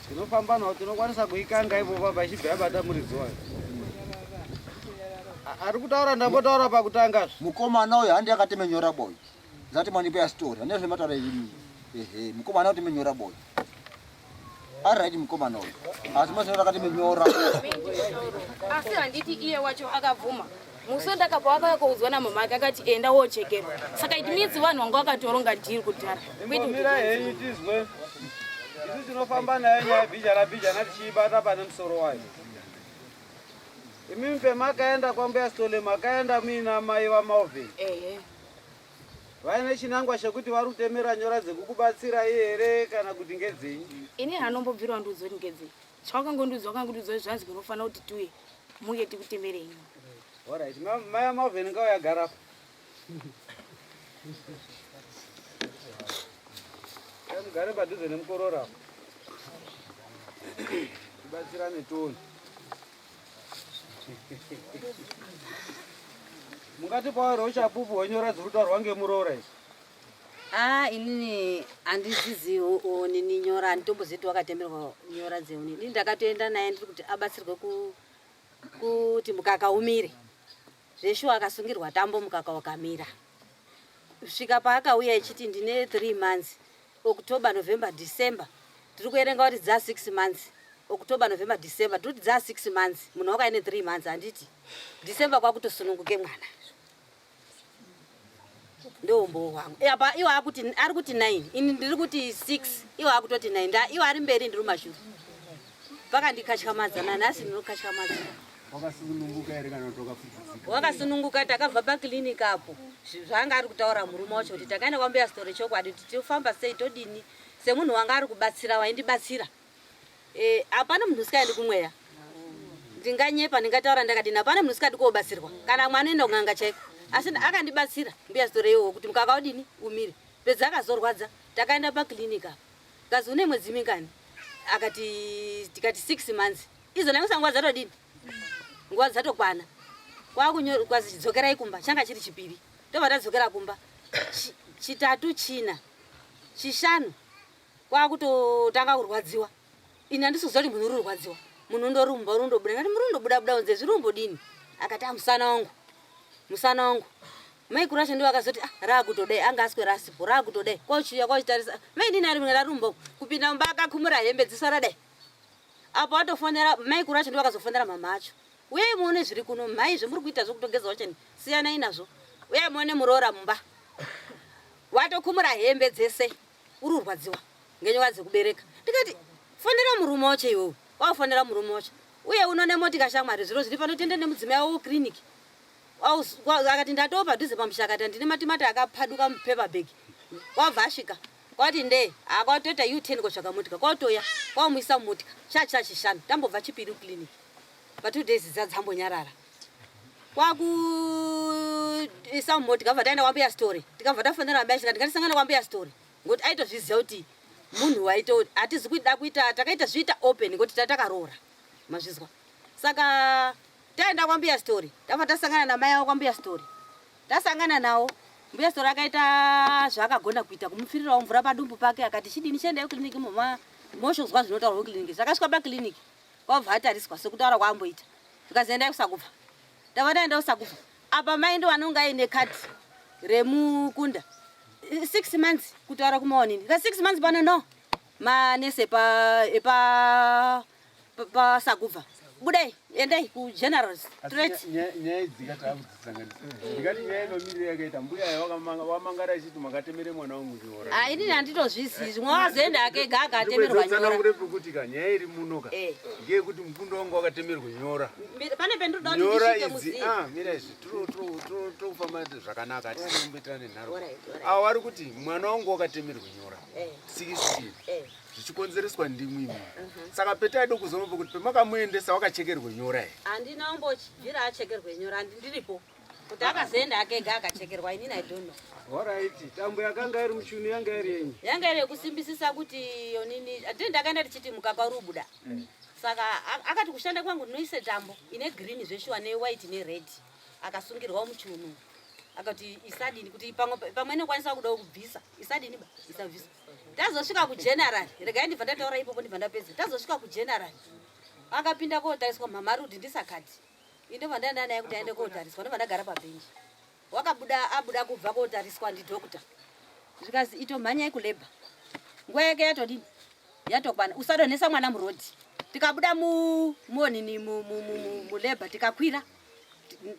Tinofamba nawo tinokwanisa kuikanga ipo papa ichibva yabata muridzi wayo. Ari kutaura ndambotaura pakutanga. Mukomana uyu handi akateme nyora boy. Zati mwani ya story. Ane zvemataura imi. Ehe, mukomana uteme nyora boy. Ari right mukomana uyu. Asi mazino akateme nyora. Asi handiti iye wacho akabvuma. Musi ndakabva wakauya koudzwa namama ake akati enda wochekerwa. Saka it means vanhu vanga vakatoronga deal kudhara. Imbomira henyu tizwe. Isu tinofamba nayo nyaya bhijana bhijana tichiibata pane musoro wayo. Imimi pemakaenda kwambuya Sithole makaenda muina mai vaMalvin. Ehe. Vaine chinangwa chekuti vari kutemera nyora dzekukubatsirai here kana kuti ngedzenyu? Ini hanombobvira wandiudza kuti ngedzei. Chawakangondiudza wakangondiudza kuti zvanzi munofanira kuti tiuye muye tikutemerei nyora. Alright, mai vaMalvin ngauya gara apa. Mugare padhuze nemukororo apo. Tibatsirane tione. Mungatipawo here uchapupu hwenyora dziri kutaurwa ngemuroora idzi? Ah, inini handidziziwo nini nyora, handitombozivi kuti wakatemerwa nyora dzeuni. Inini ndakatoenda naye ndiri kuti abatsirwe kuti mukaka umire. Zveshuwa akasungirwa tambo mukaka wakamira. Kusvika paakauya echiti ndine 3 months, October, November, December. Tiri kuerenga kuti dza 6 months. October, November, December, ndoti dzaa 6 months, munhu wanga aine 3 months handiti. December kwakutosununguke mwana. Ndoumbowo hwangu. Eh, apa iwo akuti ari kuti 9, ini ndiri kuti 6, iwo akutoti 9. Nda iwo ari mberi ndiri mashure. Pakandikatyamadzana nanhasi ndinokatyamadzana. Wakasununguka here kana kuti wakafukidzika? Wakasununguka takabva paclinic apo. Zvaanga ari kutaura murume wacho kuti takaenda kwambuya story chokwadi kuti tofamba sei todini semunhu wanga ari kubatsira waindibatsira. Eh, hapana munhu usikaendi kumweya. Ndinganyepa ndingataura ndakadini hapana munhu usikadi kobatsirwa. Kana mwana anoenda kun'anga chaiko. Asi akandibatsira mbuya story iyoyo kuti mukaka udini umire. Pedza akazorwadza takaenda paclinic apo. Kazi une mwedzi mingani? Akati tikati 6 months. Izo nangusa nguva dzatodini? Nguva dzatokwana. Kwakunyo kwazi dzokerai kumba changa chiri chipiri. Tobva tadzokera kumba. Chitatu china. Chishanu kwakutotanga kurwadziwa. Ini handisi kuziva kuti munhu uri kurwadziwa. Munhu undorumba uri undobuda. Ndati muri undobuda buda unze zviri umbodini? Akati ah musana wangu. Musana wangu. Mai Kurasha ndivo akazoti ah raakutodai anga aswera asipo raakutodai. Kwachiuya kwachitarisa. Mai nini ari mwana rumba kupinda mumba akakumura hembe dziso radai. Apo atofonera mai Kurasha ndivo akazofonera mama acho. Uyai muone zviri kuno mhai zvemuri kuita zvekutogeza wacheni siyanai nazvo. Uyai muone muroora mumba. Watokumura hembe dzese uri urwadziwa ngenyoka dzekubereka. Ndikati fonera murume wacho iwewe. Wafonera murume wacho. Uye unone motika shamwari zviro zviri pano tiende nemudzimai wako kuclinic. Akati ndatoo padhuze pamusha akati ndine matimati akapaduka mupaper bag. Kwabva asvika. Kwati ndee akwatoita U10 kotsvaka motika kwatoya kwamuisa mumotika chacha chishanu tambobva chipiri kuclinic. Pa 2 days dzambonyarara. Kwakuisa mumotika bva taenda kwambuya story. Tikabva tafonera ambuya tikati ngatisangane kwambuya story. Ngokuti aitozviziva kuti munhu waito hatizi kuida kuita takaita zviita open ngokuti tatakaroora. Mazvizwa. Saka taenda kwambuya story tabva tasangana namai avo kwambuya story. Tasangana nawo mbuya story akaita zvaakagona kuita kumupfirirawo mvura padumbu pake akati chidini chiendai kuclinic moma moshozwa zvinotaurwa kuclinic. Takasvika paclinic kwabva atariswa sekutaura kwaamboita. Zvikazi endai kusakubva. Tabva taenda kusakubva. Apa mai ndo vanonga aine kati remukunda. 6 months kutaura kumaonini. Ka 6 months pano no. Manesi epa epa pasakubva. Budai endai ku general straight. Nyaya idzi taakudzisanganisa. Ndikati nyaya yemamiriro yakaita mbuya wamangara ichiti makatemere mwana wangu nyora. Ah ini handitozvizivi zvimwe wazoenda ake ega akatemerwa nyora. Ndikuedza pekuti ka nyaya iri muno ka. Ngeyekuti mukunda wangu wakatemerwa nyora. Pane pendinoda kuti ndisvike muzivi. Ah mira izvi tiri kufamba zvakanaka hatisi kumboitira nenharo. Avo vari kuti mwana wangu wakatemerwa nyora. 16. Zvichikonzereswa ndimwi imwi. Saka petaida kuzoona kuti pemakamuendesa wakachekerwe nyora here? Handina kumbobvira achekerwe nyora ndiripo. Kuti akazoenda ake ega akachekerwa inini I don't know. Alright, tambo yakanga iri muchunu yanga iri yenyu. Yanga iri yekusimbisisa kuti yonini ati ndakaenda tichiti mukaka uri kubuda. Saka akati kushanda kwangu ndinoise tambo ine green zveshuwa ne white ne red. Akasungirwa muchunu. Akati isadini kuti pamwe inokwanisa kuda kubvisa. Isadini ba isabvisa. Tazosvika kugeneral. Regai ndibva ndataura ipopo ndibva ndapedza. Tazosvika kugeneral. Akapinda kotariswa mama Rudi ndisakati. Indobva ndaenda naye kuti aende kotariswa ndobva ndagara pabhenji. Wakabuda abuda kubva kotariswa ndidoctor. Zvikazi itomhanyai kulabor. Nguva yake yatodini? Yatokwana. Usadonhesa mwana murodhi. Tikabuda muonini mulabor tikakwira.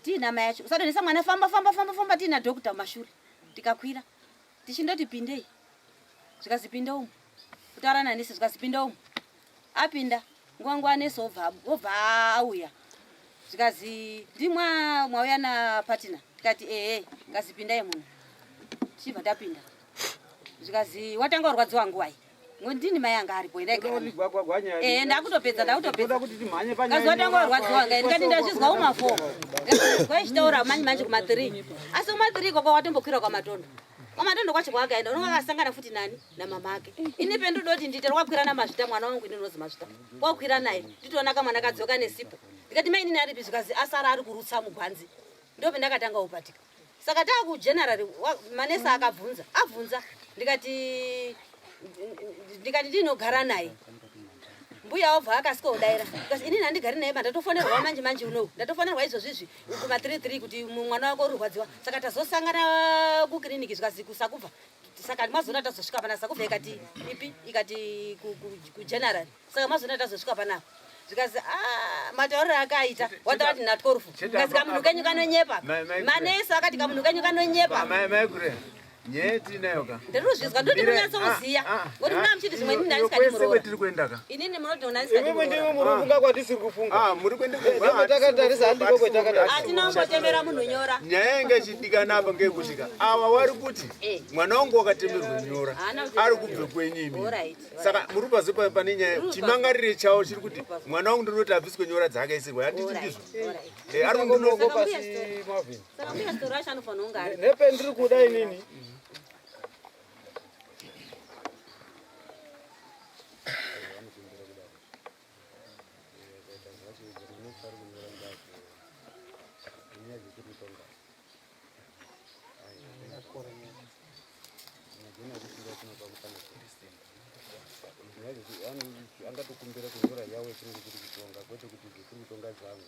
Tiina mai yacho. Usadonhesa mwana famba famba famba famba tiina doctor mumashure. Tikakwira. Tichindoti pindei. Zvikazi pinda umu. Kutaura nanesi zvikazi pinda umu. Apinda. Nguva nguva nesi obva auya. Zvikazi ndimwa mwauya napatina. Tikati ehe. Zvikazi pindai muno. Tichibva tapinda. Zvikazi watanga kurwadziwa nguvai? Ndini mai anga aripo eh ndakutopedza ndakutopedza. Kazi watanga kurwadziwa ngai ndikati ndazvizwa kuma 4. Kwaichitaura manje manje kuma 3. Asi kuma 3 ikoko watombokwira kwamatondo. Kwamatondo kwacho kwaakaenda unonga akasangana futi nani namama ake. Ini pendinoti ndite rwakwira namazvita mwana wangu ini ndinozi mazvita. Kwakwira naye nditoona kamwana kadzoka nesipo. Ndikati mai inini aripi zvikazi asara ari kurutsa mugwanzi. Ndopendakatanga kupatika. Saka taakugeneral manesi akabvunza abvunza ndikati ndinogara naye. Mbuya wabva akasika kudaira because inini handigari naye ba ndatofonerwa manje manje unowu ndatofonerwa izvozvi izvi kuma 3 3 kuti mwana wako uri kurwadziwa saka tazosangana kukiriniki zvikazi kusakubva saka mazoona tazosvika pana sakubva ikati ipi ikati kugeneral saka mazoona tazosvika panapa zvikazi ah, matauriro akaita wataura kuti natworufu kazi kamunhu kenyu kanonyepa manesi akati kamunhu kenyu kanonyepa nyaya yetinayo ka ndirikuzvizwa ndoti munyatsokuziya ah, ah, ngoti muna muchiti zvimwe inini ndandisati muroora kwetiri kuenda ka inini munoti ndandisati muroora imwe ndimwe muri kufunga kwatisiri kufunga ah muri kuenda kumba takatarisa handiko kwetakatarisa atina kumbotemera munhu nyora nyaya yanga ichidikana apa ngeyekuti ka ava wari kuti eh. mwana wangu wakatemerwa nyora ari kubve kwenyu imi saka muri pazo pane nyaya chimangarire chavo chiri kuti mwana wangu ndinoti abviswe nyora dzaakaisirwa handiti ndizvo eh, ari kundinoko pasi Marvin nepe ndiri kuda inini angatokumbira kunyora yawo chinenge chiri kutonga kwete kuti zviri kutonga zvangu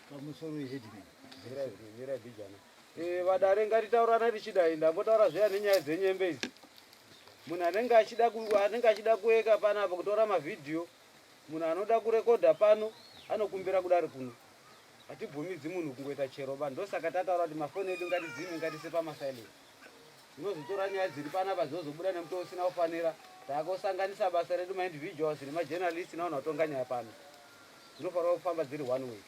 pamusoro headman mirai bhijana eh, vadare ngatitaurana tichidai ndambotaura zviya nenyaya dzenyembe idzi munhu anenge achida anenge achida kueka panapa kutora mavhidhiyo munhu anoda kurekodha pano anokumbira kudari kuno hatibvumidzi munhu kungoita chero ba ndosaka tataura kuti mafoni edu ngatidzime ngatise pamasilent Tinozotora nyaya dziri panapa dzozobuda nemutoo usina kufanira. Takusanganisa basa redu maindividuals nemajournalist navanhu vatonga nyaya pano. Dzinofanira kufamba dziri one way.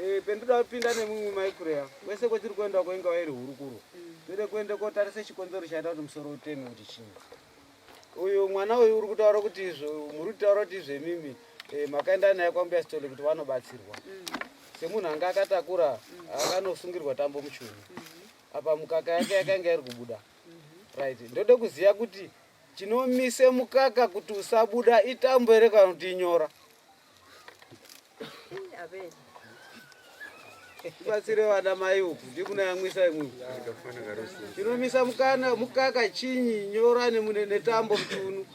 Eh, pendoda kupinda nemumwe maikureya kwese kwetiri kuenda ko ingava iri hurukuro tode kuenda kotarisa chikonzero chaita kuti musoro uteme kuti chii uyu mwana uyu uri kutaura kuti izvo muri kutaura kuti izvemimi eh, makaenda naye kwambuya sitole kuti vanobatsirwa mm. semunhu anga akatakura mm. akanosungirwa tambo muchunu mm. apa mukaka yake yakanga iri kubuda mm-hmm. right ndode kuziva kuti chinomise mukaka kuti usabuda itambo here kana kuti inyora tibatsire vana mai uku ndikunoyamwisa imwe chinomisa mukana mukaka chinyi nyora netambo mutunu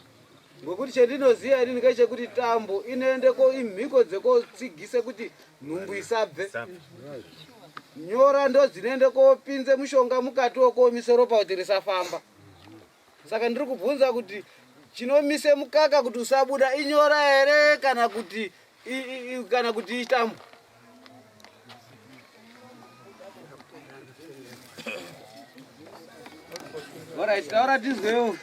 ngokuti chendinoziva inini ngechekuti tambo inoende ko imhiko dzekotsigise kuti nhumbu isabve nyora ndodzinoende kopinze mushonga mukati wokuomise ropa kuti risafamba Saka ndiri kubvunza kuti chinomise mukaka kuti usabuda inyora here kana kuti kana kuti itambo? Alright, taura tizwewo.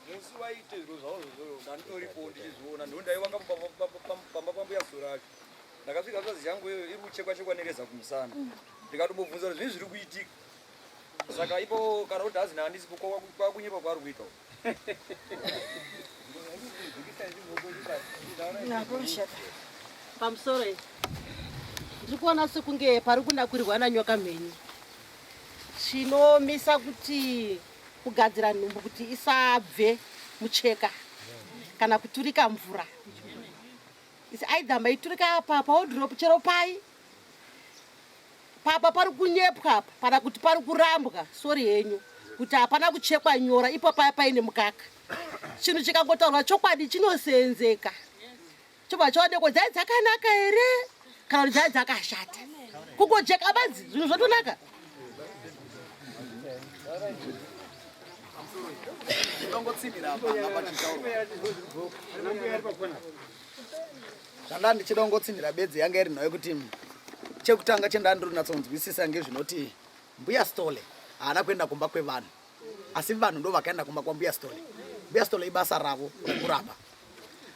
Musi waite zviro zvavo zvozvo ndanditoripo ndichizviona ndondaiwanga pamba pambuya suracho ndakasvika hanzvadzi yangu iyoyo iri kuchekwa chekwa nereza kumusana ndikatombobvunza kuti zvii zviri kuitika saka ipo kana kuti hazi naandisipo kwakunyepa kwaari kuita pamusoro iyi ndiri kuona sekunge pari kunakurirwa nanyoka mhenyu chinomisa kuti kugadzira nhumbu kuti isabve mucheka kana kuturika mvura is either maiturika apa paodrop chero pai Papa pari kunyepwa apa kana kuti pari kurambwa sorry henyu kuti hapana kuchekwa nyora ipo paya paine mukaka. Chinhu chikangotaurwa chokwadi chinoseenzeka. Chobva chaonekwa dzai dzakanaka here kana kuti dzai dzakashata. Kungojeka badzi zvinhu zvotonaka. Zvanda ndichida kungotsinhira bedzi yanga iri nhau yekuti chekutanga chendandiri kunyatsonzwisisa ngezvinoti mbuya Stole haana kuenda kumba kwevanhu asi vanhu ndo vakaenda kumba kwambuya Stole. Mbuya Stole ibasa ravo rekurapa.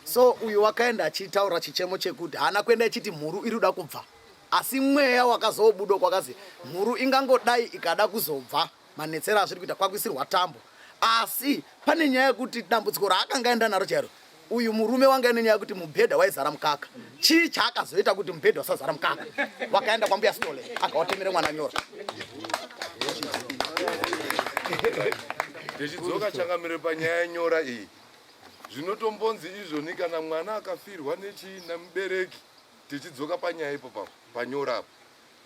So uyu wakaenda achitaura chichemo chekuti haana kuenda achiti mhuru iri kuda kubva asi mweya wakazobuda kwakazi mhuru ingangodai ikada kuzobva manetsero azviri kuita kwakuisirwa tambo asi pane nyaya yekuti dambudziko raakanga aenda naro chairo uyu murume wanga ine nyaya yekuti mubhedha waizara mukaka chii chaakazoita kuti mubhedha usazara mukaka wakaenda kwambuya stole akawatemere mwana nyora tichidzoka changamire panyaya yenyora iyi zvinotombonzi izvoni kana mwana akafirwa nechii namubereki tichidzoka panyaya ipo papo panyora apo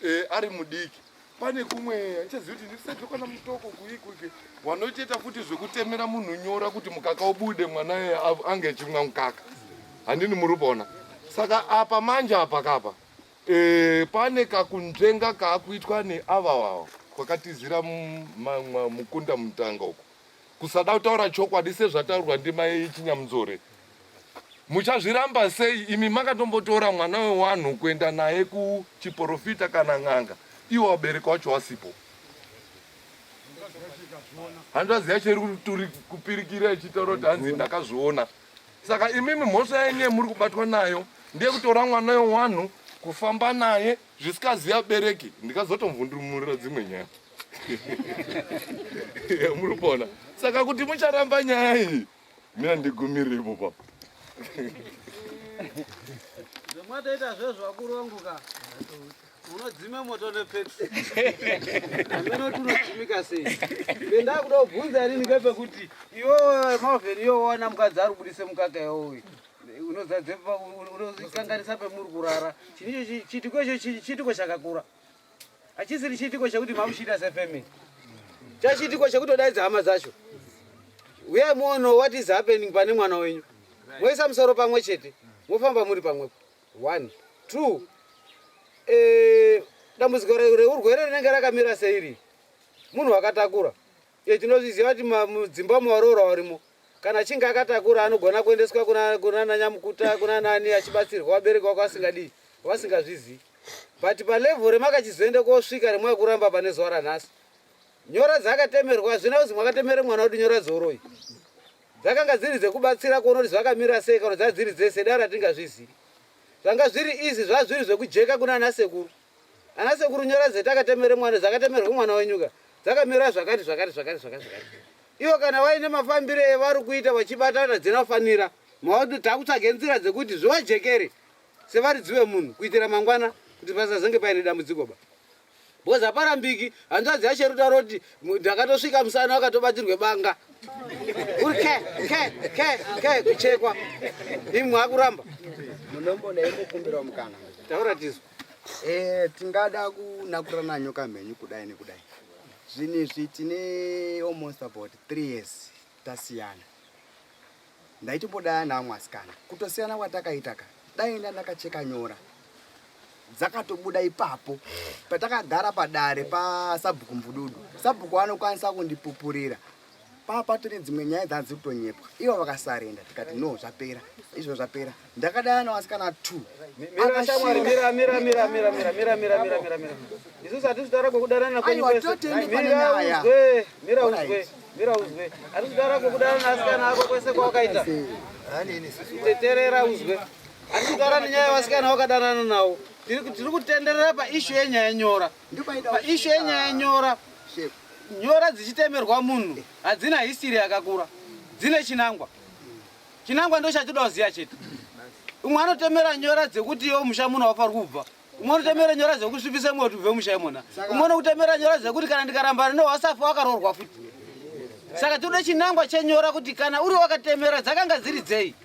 e, ari mudiki Pane kumwe handichazivi kuti ndisati kana mutoko kuikwike wanotoita futi zvekutemera munhu nyora kuti mukaka ubude mwana iye ange echimwa mukaka. Handini muri kuona. Saka apa manje apa kapa e, pane kakunzvenga kaakuitwa neava wawa kwakatizira mukunda mutanga uko. Kusada kutaura chokwadi sezvataurwa ndimai Chinyamunzore. Muchazviramba sei imi makatombotora mwana wewanhu kuenda naye kuchiporofita kana n'anga iwo vabereki wacho wasipo. Hanzvadzi yacho iri kupirikira ichitaura kuti hanzi ndakazviona. Saka imimi mhosva yenyu yemuri kubatwa nayo ndeyekutora mwana wewanhu kufamba naye zvisikaziva bereki ndikazotomvundumurira dzimwe nyaya. Muri kuona? Saka kuti mucharamba nyaya iyi mina ndigumirire ipo papo. Zvemwatoita zvezvo vakuru vangu ka unodzime moto nepetro amene kuti unodzimika sei bendakuda kubvunza inini ngepekuti iwewe Malvin iwe wawana mukadzi ari kubudise mukaka iwowe unozadze unokanganisa pemuri kurara chinicho chiitiko icho chiitiko chakakura Hachisiri chiitiko chekuti makuchiita sefamily. Chachiitiko chekutodaidza hama dzacho. Uyai muone what is happening pane mwana wenyu. Moisa musoro pamwe chete. Mofamba muri pamwepo. One, two. Eh, dambudziko reurwere rinenge rakamira seiri. Munhu akatakura. Eh, tinozviziva kuti mudzimba muvaroora varimo. Kana achinge akatakura anogona kuendeswa kuna kuna nanyamukuta kuna nani achibatsirwa vabereki vako vasingadii vasingazvizii. But palevel remakachizoenda kosvika remwai kuramba pane zuva ranhasi. Nyora dzakatemerwa hazvina kuzi mwakatemere mwana wedu nyora dzeuroyi. Dzakanga dziri dzekubatsira kuona kuti zvakamira sei kana dzaa dziri dzese dai ratingazvizii. Zvanga zviri easy zvazviri zvekujeka kuna ana sekuru. Ana sekuru nyora dzetakatemere mwana dzakatemerwa mwana wenyuka dzakamira zvakati zvakati zvakati zvakati zvakati. Ivo kana vaine mafambiro evari kuita vachibatana dzinofanira maoto takutsvage nzira dzekuti zvivajekere sevaridzi vemunhu kuitira mangwana kuti pasazenge paine dambudziko ba. Because haparambiki hanzvadzi yacho iri kutaura kuti ndakatosvika musana wakatobatirwe banga uri ke ke ke ke kuchekwa imwe akuramba. Munomboda imbokumbirawo mukana. Taura tizwe. Eh, tingada kunakurana nyoka mhenyu kudai nekudai. Zvinhu izvi tine almost about 3 years tasiyana. Ndaitombodaya naamwe asikana. Kutosiyana kwatakaita ka dai nda ndakacheka nyora dzakatobuda ipapo patakagara padare pasabhuku Mvududu. Sabhuku anokwanisa kundipupurira paa patone dzimwe nyaya dzaa dziri kutonyepwa ivo vakasarenda tikati no zvapera izvo zvapera ndakadaya nawasikana two Mira shamwari, mira mira mira mira mira mira mira mira mira mira. Isusu hatisi kutaura kwekudanana kwenyu Aiwa, kwese. totende pane Mira nyaya. uzwe, mira uzwe, Alright. mira uzwe. Hatisi kutaura kwekudanana asikana ako kwese kwawakaita. Teterera uzwe. Hatisi kutaura nenyaya yevasikana wakadanana nawo. Tiri tiri kutenderera paishu yenyaya yenyora. Paishu yenyaya yenyora. Nyora dzichitemerwa munhu hadzina history yakakura. Dzine chinangwa. Chinangwa ndo chatoda kuziva chete. Umwe anotemera nyora dzekuti iwe musha muno wafanira kubva. Umwe anotemera nyora dzekusvipisa mwe kuti ubve musha imona. Umwe anokutemera nyora dzekuti kana ndikarambana newe wasafa wakaroorwa futi. Saka tinoda chinangwa chenyora kuti kana uri wakatemera dzakanga dziri dzei.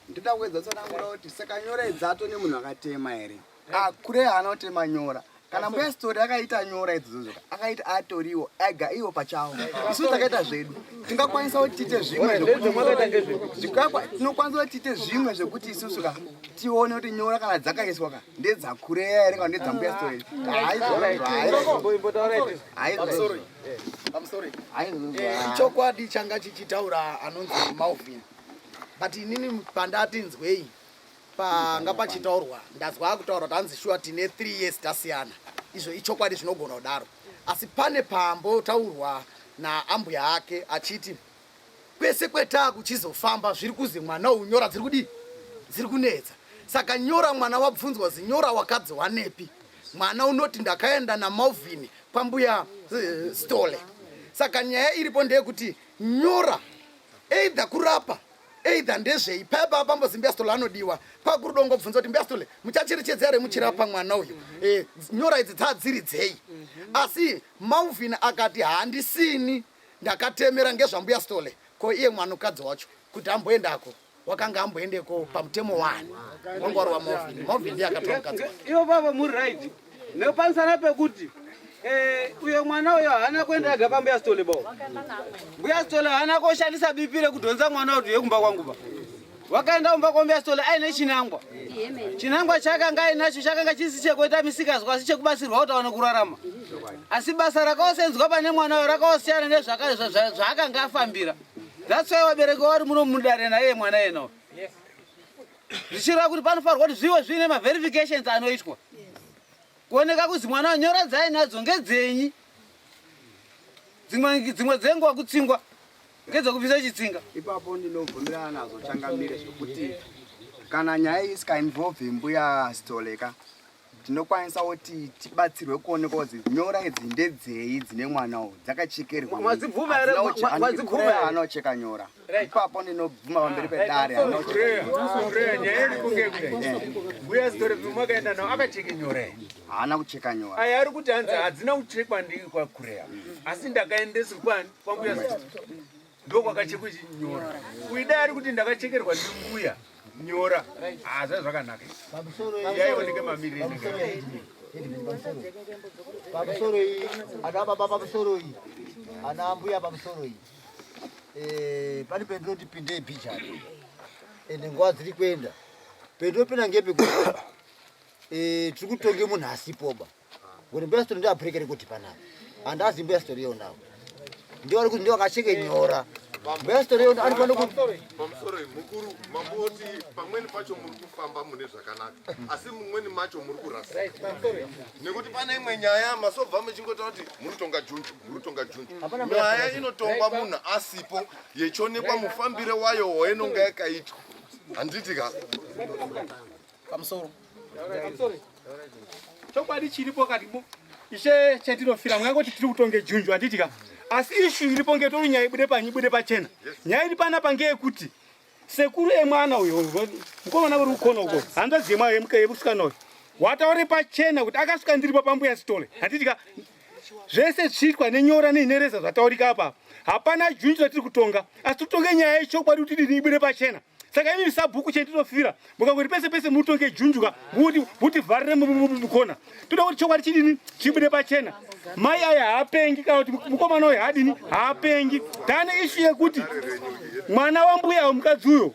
Ndoda kuedza tsanangura kuti saka nyora idzi dzato nemunhu akatema here? Ah, kure haana kutema nyora. Kana mbuya story akaita nyora idzodzo akaita atoriwo ega iwo pachawo. Isu takaita zvedu. Tingakwanisa kuti tiite zvimwe zvekuti tinokwanisa kuti tiite zvimwe zvekuti isusu ka tione kuti nyora kana dzakaiswa ka ndedzakureya here kana ndedzambuya story. Haizvo. Ichokwadi changa chichitaura anonzi Malvin. But inini pandati nzwei panga pachitaurwa ndazwa akutaura kuti hanzi shuwa tine 3 years tasiyana izvo ichokwadi zvinogona kudaro asi pane pambotaurwa naambuya ake achiti kwese kwetaa kuchizofamba zviri kuzi mwana uyu nyora dziri kudii dziri kunetsa saka nyora mwana wabvunzwa zinyora wakadziwanepi mwana unoti ndakaenda namalvin kwambuya eh, stole saka nyaya iripo ndeyekuti nyora either kurapa either ndezvei paya paa pambozi mbuya stole anodiwa kwakuri dongobvunza kuti mbuya stole muchacherechedza here muchirapa mwana uyu eh, nyora idzi dzaa dziri dzei asi malvin akati handisini ndakatemera ngezvambuya stole ko iye mwanukadzi wacho kuti amboendako wakanga amboendeko pamutemo wani wanga wari wamalvin malvin ndiye akatora mukadzi ivo baba muri right nepamusana pekuti Eh, uyo mwana uyo haana kuenda ega pambuya Sithole bo. Mbuya Sithole haana koshandisa bipi rekudhonza mwana kuti yekumba kwangu ba. Wakaenda kumba kwambuya Sithole aine chinangwa. Chinangwa chaakanga ainacho chakanga chisi chekuita misikazwa asi chekubatsirwa kuti aone kurarama. Asi basa rakaosenzwa pane mwana uyo rakaosiyana nezvaakanga afambira. That's why vabereki vari muno mudare naiye mwana yena. Zvichireva kuti panofanirwa kuti zvive zviine maverifications anoitwa. Kuoneka kuzi mwana nyora dzaainadzo ngedzenyi dzimwe dzimwe dzenguva kutsingwa ngedzekubvisa chitsinga. Ipapo ndinobvumirana nazvo changamire zvekuti kana nyaya iyi isikainvolve mbuya Sithole ka tinokwanisa kuti tibatsirwe kuonekwa kuti nyora idzi ndedzei dzine mwana uyu dzakachekerwa. Mwadzibvuma here? Mwadzibvuma here? Anocheka nyora. Ipapo ndinobvuma pamberi pedare nyaya iri kunge kudai mbuya Sithole pamakaenda nawo akacheke nyora here? Haana kucheka nyora. Aya ari kuti hanzi hadzina kuchekwa ndii kwakureya asi ndakaendeswa kwani kwambuya Sithole ndokwakachekwa chinyora uyu dai ari kuti ndakachekerwa ndimbuya nyora hazva zvakanaka yaioneke mamiriro pamusoro iyi ana baba pamusoro iyi ana mbuya pamusoro iyi eh, pane pendinoti pindei bhijani ende nguva dziri kuenda pendinopinda ngepekuti eh, tiri kutonge munhu asipoba ngoti mbuya sitori ndiabhurekere kuti panapa handazi mbuya sitori yonawo ndiwo ari kuti ndiwo akacheke nyora mbuya sitori yona anofanira ku pamusoro mukuru mamboti pamweni pacho muri kufamba mune zvakanaka asi mumweni macho muri kurasika nekuti pane imwe nyaya masobva muchingotaura kuti muri kutonga junju muri kutonga junju nyaya inotongwa munhu asipo yechionekwa mufambire wayo wainonga yakaitwa handiti ka pamusoro chokwadi chiripo kati ishe chatinofira mungangoti tiri kutonge junju handiti ka asi ishu iripo ngetori nyaya ibude panyi ibude pachena nyaya iri panapa ngeyekuti Sekuru emwana uyo mukomana uri kukona uko hanzvadzi yemusikana uyo wataure pachena kuti akasvika ndiripo pambuya Sithole handiti ka zvese zvichiitwa nenyora neinereza zvataurika apa hapana junji ratiri kutonga asi totonge nyaya yechokwadi kuti dini ibude pachena saka imi sabhuku chendinofira mukangoti pese pese mutonge junjuka mutivharire mukona toda kuti chokwadi chidini chibude pachena mai aya haapengi kana kuti mukomana uyo haadini haapengi tane ishu yekuti mwana wambuya wemukadzi uyo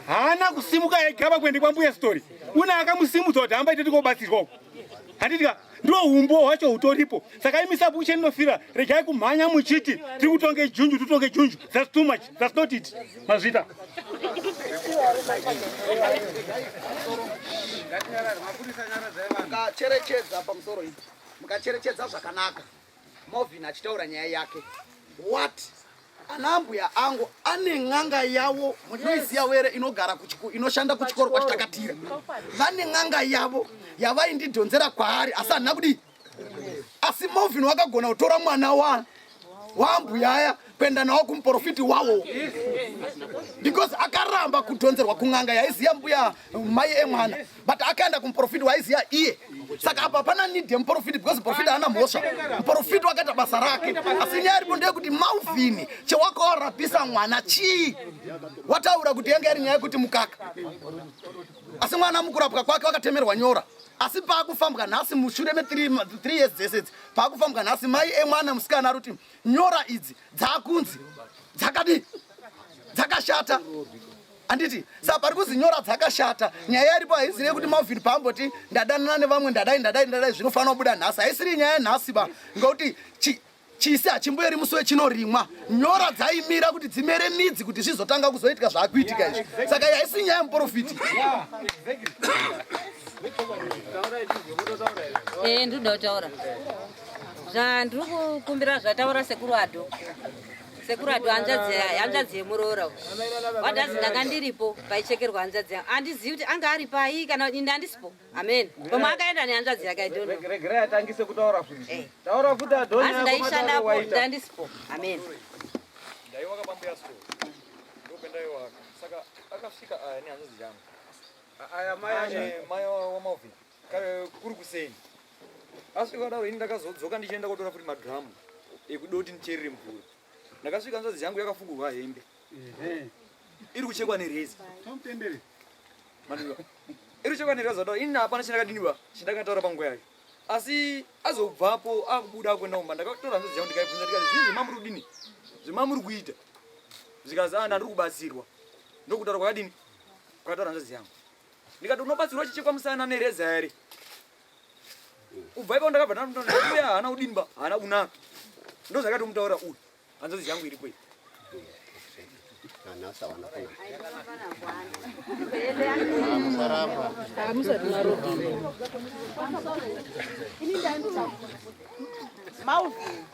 haana kusimuka ega pakuende kwambuya story une akamusimudza kuti hamba ite tikobatsirwa uko handitika ndiwo humbo hwacho hutoripo saka imi sabhuku chendinofira regai kumhanya muchiti tiri kutonge junju titonge junju that's too much that's not it mazvita mukacherechedza pamusoro ipi mukacherechedza zvakanaka movin achitaura nyaya yake what ana ambuya angu ane n'anga yavo munoiziva were inogara inoshanda kuchikoro kwachitakatira vane n'anga yavo yavaindidhonzera kwaari asi handina kudii asi movin wakagona kutora mwana wa waambuya aya kuenda nawo kumuprofiti wawo because akaramba kudhonzerwa kun'anga yaiziva mbuya mai emwana but akaenda kumuprofiti waiziva iye saka apa hapana need yemuprofiti because muprofiti haana mhosva muprofiti wakaita basa rake asi nyaya iripo ndeyekuti malvin chewakawarapisa mwana chii wataura kuti yanga iri nyaya yekuti mukaka asi mwana mukurapwa kwake wakatemerwa nyora asi paakufambwa nhasi mushure me3 years dzese idzi paakufambwa nhasi mai emwana musikana ari kuti nyora idzi dzaakunzi dzakadii dzakashata handiti saka pari kuzi nyora dzakashata nyaya iripo haisiri yekuti malvin paamboti ndadanana nevamwe ndadai ndadai ndadai zvinofanira kubuda nhasi haisiri nyaya yanhasi ba ngekuti chisi hachimboeri musi wechinorimwa nyora dzaimira kuti dzimere midzi kuti zvizotanga kuzoitika zvaakuitika izvi saka haisi nyaya yemuprofiti Eh, ndinoda kutaura zvandiri kukumbira zvataura sekuru ado sekuru ado hanzvadzi yemuroora wadhazi ndanga ndiripo paichekerwa hanzvadzi yangu handizivi kuti anga ari pai kana ini handisipo amen pamwe akaenda nehanzvadzi yake i don't know regerai atangise kutaura futi eh. taura futi adoni ndaishandapo ndandisipo amen ndaiwaka pambuya store ndopendaiwaka saka akasvika aya nehanzvadzi yangu aya mai mai wamalvin kuri kuseni asvika kudaro ini ndakazodzoka ndichienda kotora futi madhiramu ekuda kuti ndicherere mvura ndakasvika hanzvadzi yangu yakafugurwa hembe iri kuchekwa nereza iri kuchekwa nereza kudaro ini hapana chandakadiniwa chandakataura panguva yacho. Asi azobvapo akubuda akuenda kumba ndakatora hanzvadzi yangu ndikaibvunza ndikati zvii zvemamuri kudini zvemamuri kuita zvikanzi ah ndandiri kubatsirwa ndokutaura kwakadini kwakataura hanzvadzi yangu ndikati unobatsirwa chichekwa musana nereza here kubva ipapo ndakabva ndauya haana kudini ba haana kunaka ndozvakatomutaura uyu hanzvadzi yangu iripo iyi Malvin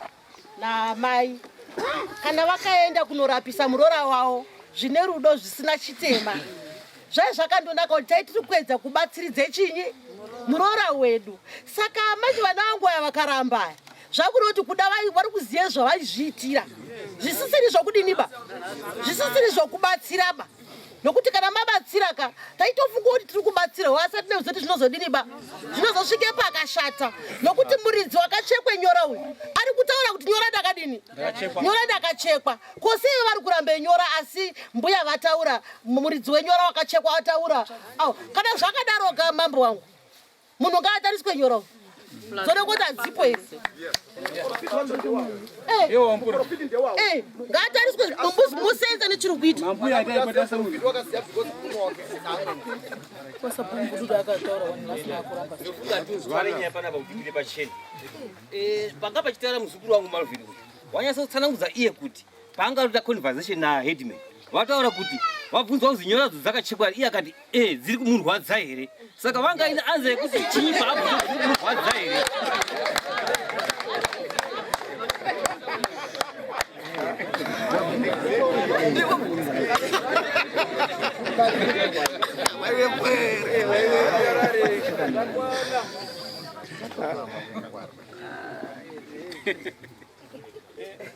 namai kana vakaenda kunorapisa muroora wavo zvine rudo zvisina chitema zvai zvakandonaka kuti tai tiri kuedza kubatsiridze chinyi muroora wedu saka manje vana vangu aya vakaramba aya zvakureva kuti kuda vari kuziva zvavaizviitira zvisisiri zvokudini ba zvisisiri zvokubatsira ba nokuti kana mabatsira ka taitofunga kuti tiri kubatsira asi atina kuzoti zvinozodini ba zvinozosvike pakashata nokuti muridzi wakachekwe nyora uyu ari kutaura kuti nyora ndakadini nyora ndakachekwa ko sei vari kuramba nyora asi mbuya vataura muridzi wenyora wakachekwa ataura au kana zvakadaro ka mambo wangu munhu ngaatariswe nyora uyu dzone kuti hadzipo here eh. eh, ngaatariswe mbuzi musenza nechiri kuita eh, panga pachitaura muzukuru wangu Malvin uyu wanyasa kutsanangudza iye kuti paanga arikuita conversation naheadman vataura kuti vabvunzwa kuzi nyoradzo dzakachekwa iye akati e dziri kumurwadza here saka vanga ine anza yekuti chii paabvunzwa dziri kumurwadza here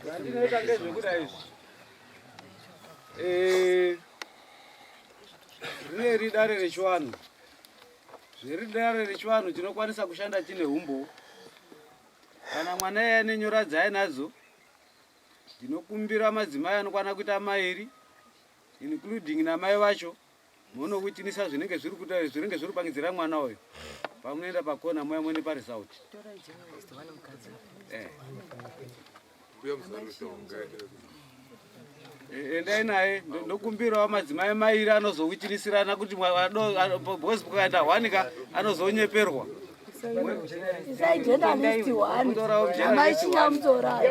Zvandinoita ngezvekuti aizvi eh, rineri dare rechivanhu zviri dare rechivanhu tinokwanisa kushanda tine humbowo kana mwana iye ane nyora dzaainadzo ndinokumbira madzimai anokwana kuita mairi including namai vacho Munowitinisa zvinenge zviri kuita zvinenge zviri kupangidzira mwana uyu. Pamunoenda pakona moya muende pa result. Eh. eh endai naye ndokumbirawo madzimai mairi anozowitinisirana kuti because kukaenda hwani ka anozonyeperwa. Isai journalist one. Amai chinyamutora.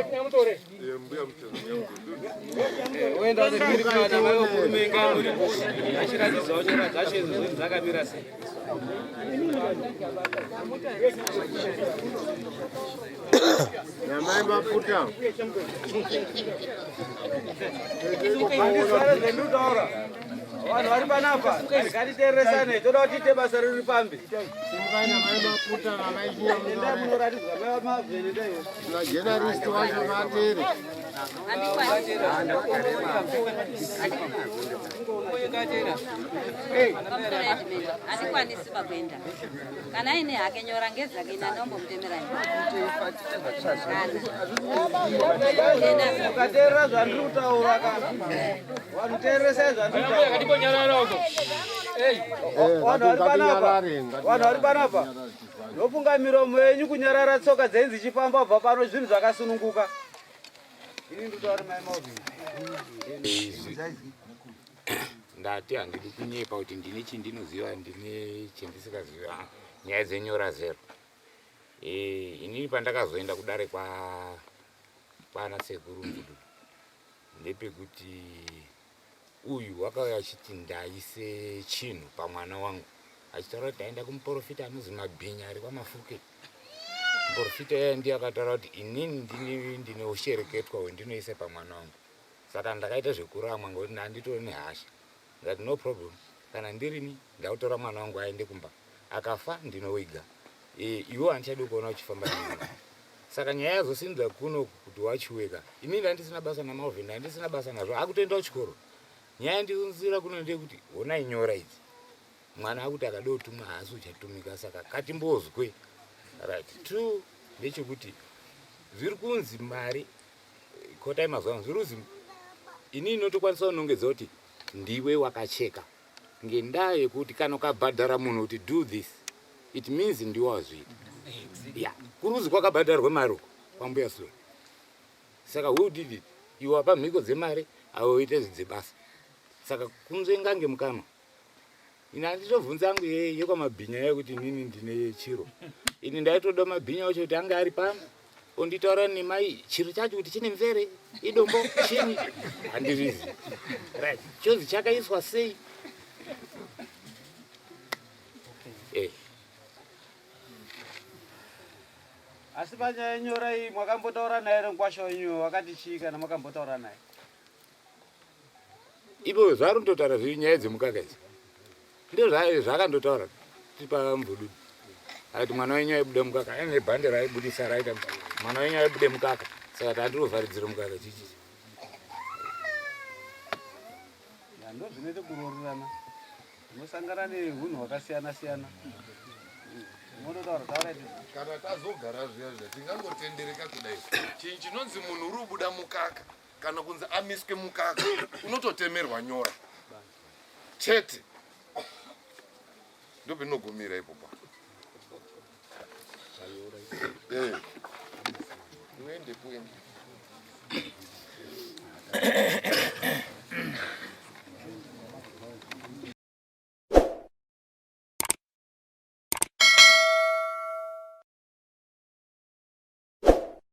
Oenda kuti kana mai wemurume inga muripo achiratidzawo nyora dzacho idzo zvinhu dzakamira sei. Namai mafuta. Handizvare zvendikutaura. Vanhu vari panapa ngatiteereresane toda kuti tiite basa riri pambi. Simukai namai mafuta namai chinyamuzore. Endai munoratidzwa mai mavhene ndaiwo. Majenaristi wacho vatere. Handikwanisi pakuenda kana aine hake nyora ngedzake ina ndombomutemera ukateerera zvandiri kutaura ka vanhu teereresai zvandiri kutaura vanhu vari panapa vanhu vari panapa Ndofunga miromo yenyu kunyarara tsoka dzenyu dzichifamba kubva pano zvinhu zvakasununguka. Ini ndinotaura mai Melvin. Ndati handidi kunyepa kuti ndine chindinoziva ndine chendisikaziva ah, nyaya dzenyora zero. Eh, inini pandakazoenda kudare kwa kwana sekuru Mvudu ndepekuti Uyu wakauya achiti ndaise chinhu pamwana wangu achitaura kuti ndaenda kumuporofita anozi Mabhinya ari kwaMafuke. Muporofita iye ndiye akataura kuti inini ndini ndine ushereketwa hwendinoisa pamwana wangu. Saka ndakaita zvekuramwa ngokuti ndanditori nehasha. Ndikati no problem kana ndirini ndakutora mwana wangu aende kumba akafa ndinowiga. E, iwe handichadi kuona uchifamba nemwana. Saka nyaya yazosimudzwa kuno kuti wachiweka. Ini ndandisina basa naMalvin, ndandisina basa nazvo. Akutoenda kuchikoro. Nyaya ndizonzira kuno ndeyekuti honai nyora idzi. Mwana akuti akada kutumwa haasi uchatumika saka katimbozwe. Right. True ndechekuti zviri kunzi mari kotai mazuva ano zviri kunzi ini inotokwanisa kunongedza kuti ndiwe wakacheka ngendaa yekuti kana ukabhadhara munhu kuti do this it means ndiwe wazviita. Ya, kuruzi kwakabhadharwa mari uko kwambuya Sule. Saka who did it? Iwe wapa mhiko dzemari, awe uite dzebasa. Saka kunzvenga ngemukanwa. Ini handitobvunza angu yekwamabhinya yekuti inini ndine chiro. Ini ndaitoda mabhinya acho kuti ange ari pano onditaura nemai chiro chacho kuti chine mvere idombo chini handizvizi. Right. Chozi chakaiswa sei? Eh. Asi panyaya yenyora iyi mwakambotaura naye here mukwasha wenyu wakati chii kana makambotaura naye? Ipo zvaari kutotaura zviri nyaya dzemukaka idzi. Ndizvo zvaakandotaura tiri pamvudu. Akati mwana wenyu aibuda mukaka aine bhande raaibudisa raita mwana wenyu aibude mukaka saka tandirovharidzira mukaka chichi. Ndozvinoita kuroorerana. Unosangana nehunhu hwakasiyana siyana. Unototaura taura iti. Kana tazogara zviya zviya tingangotendereka kudai. Chinhu chinonzi munhu uri kubuda mukaka kana kunzi amiswe mukaka unototemerwa nyora chete. Ndopinogumira ipopa. Eh. Uende kuende.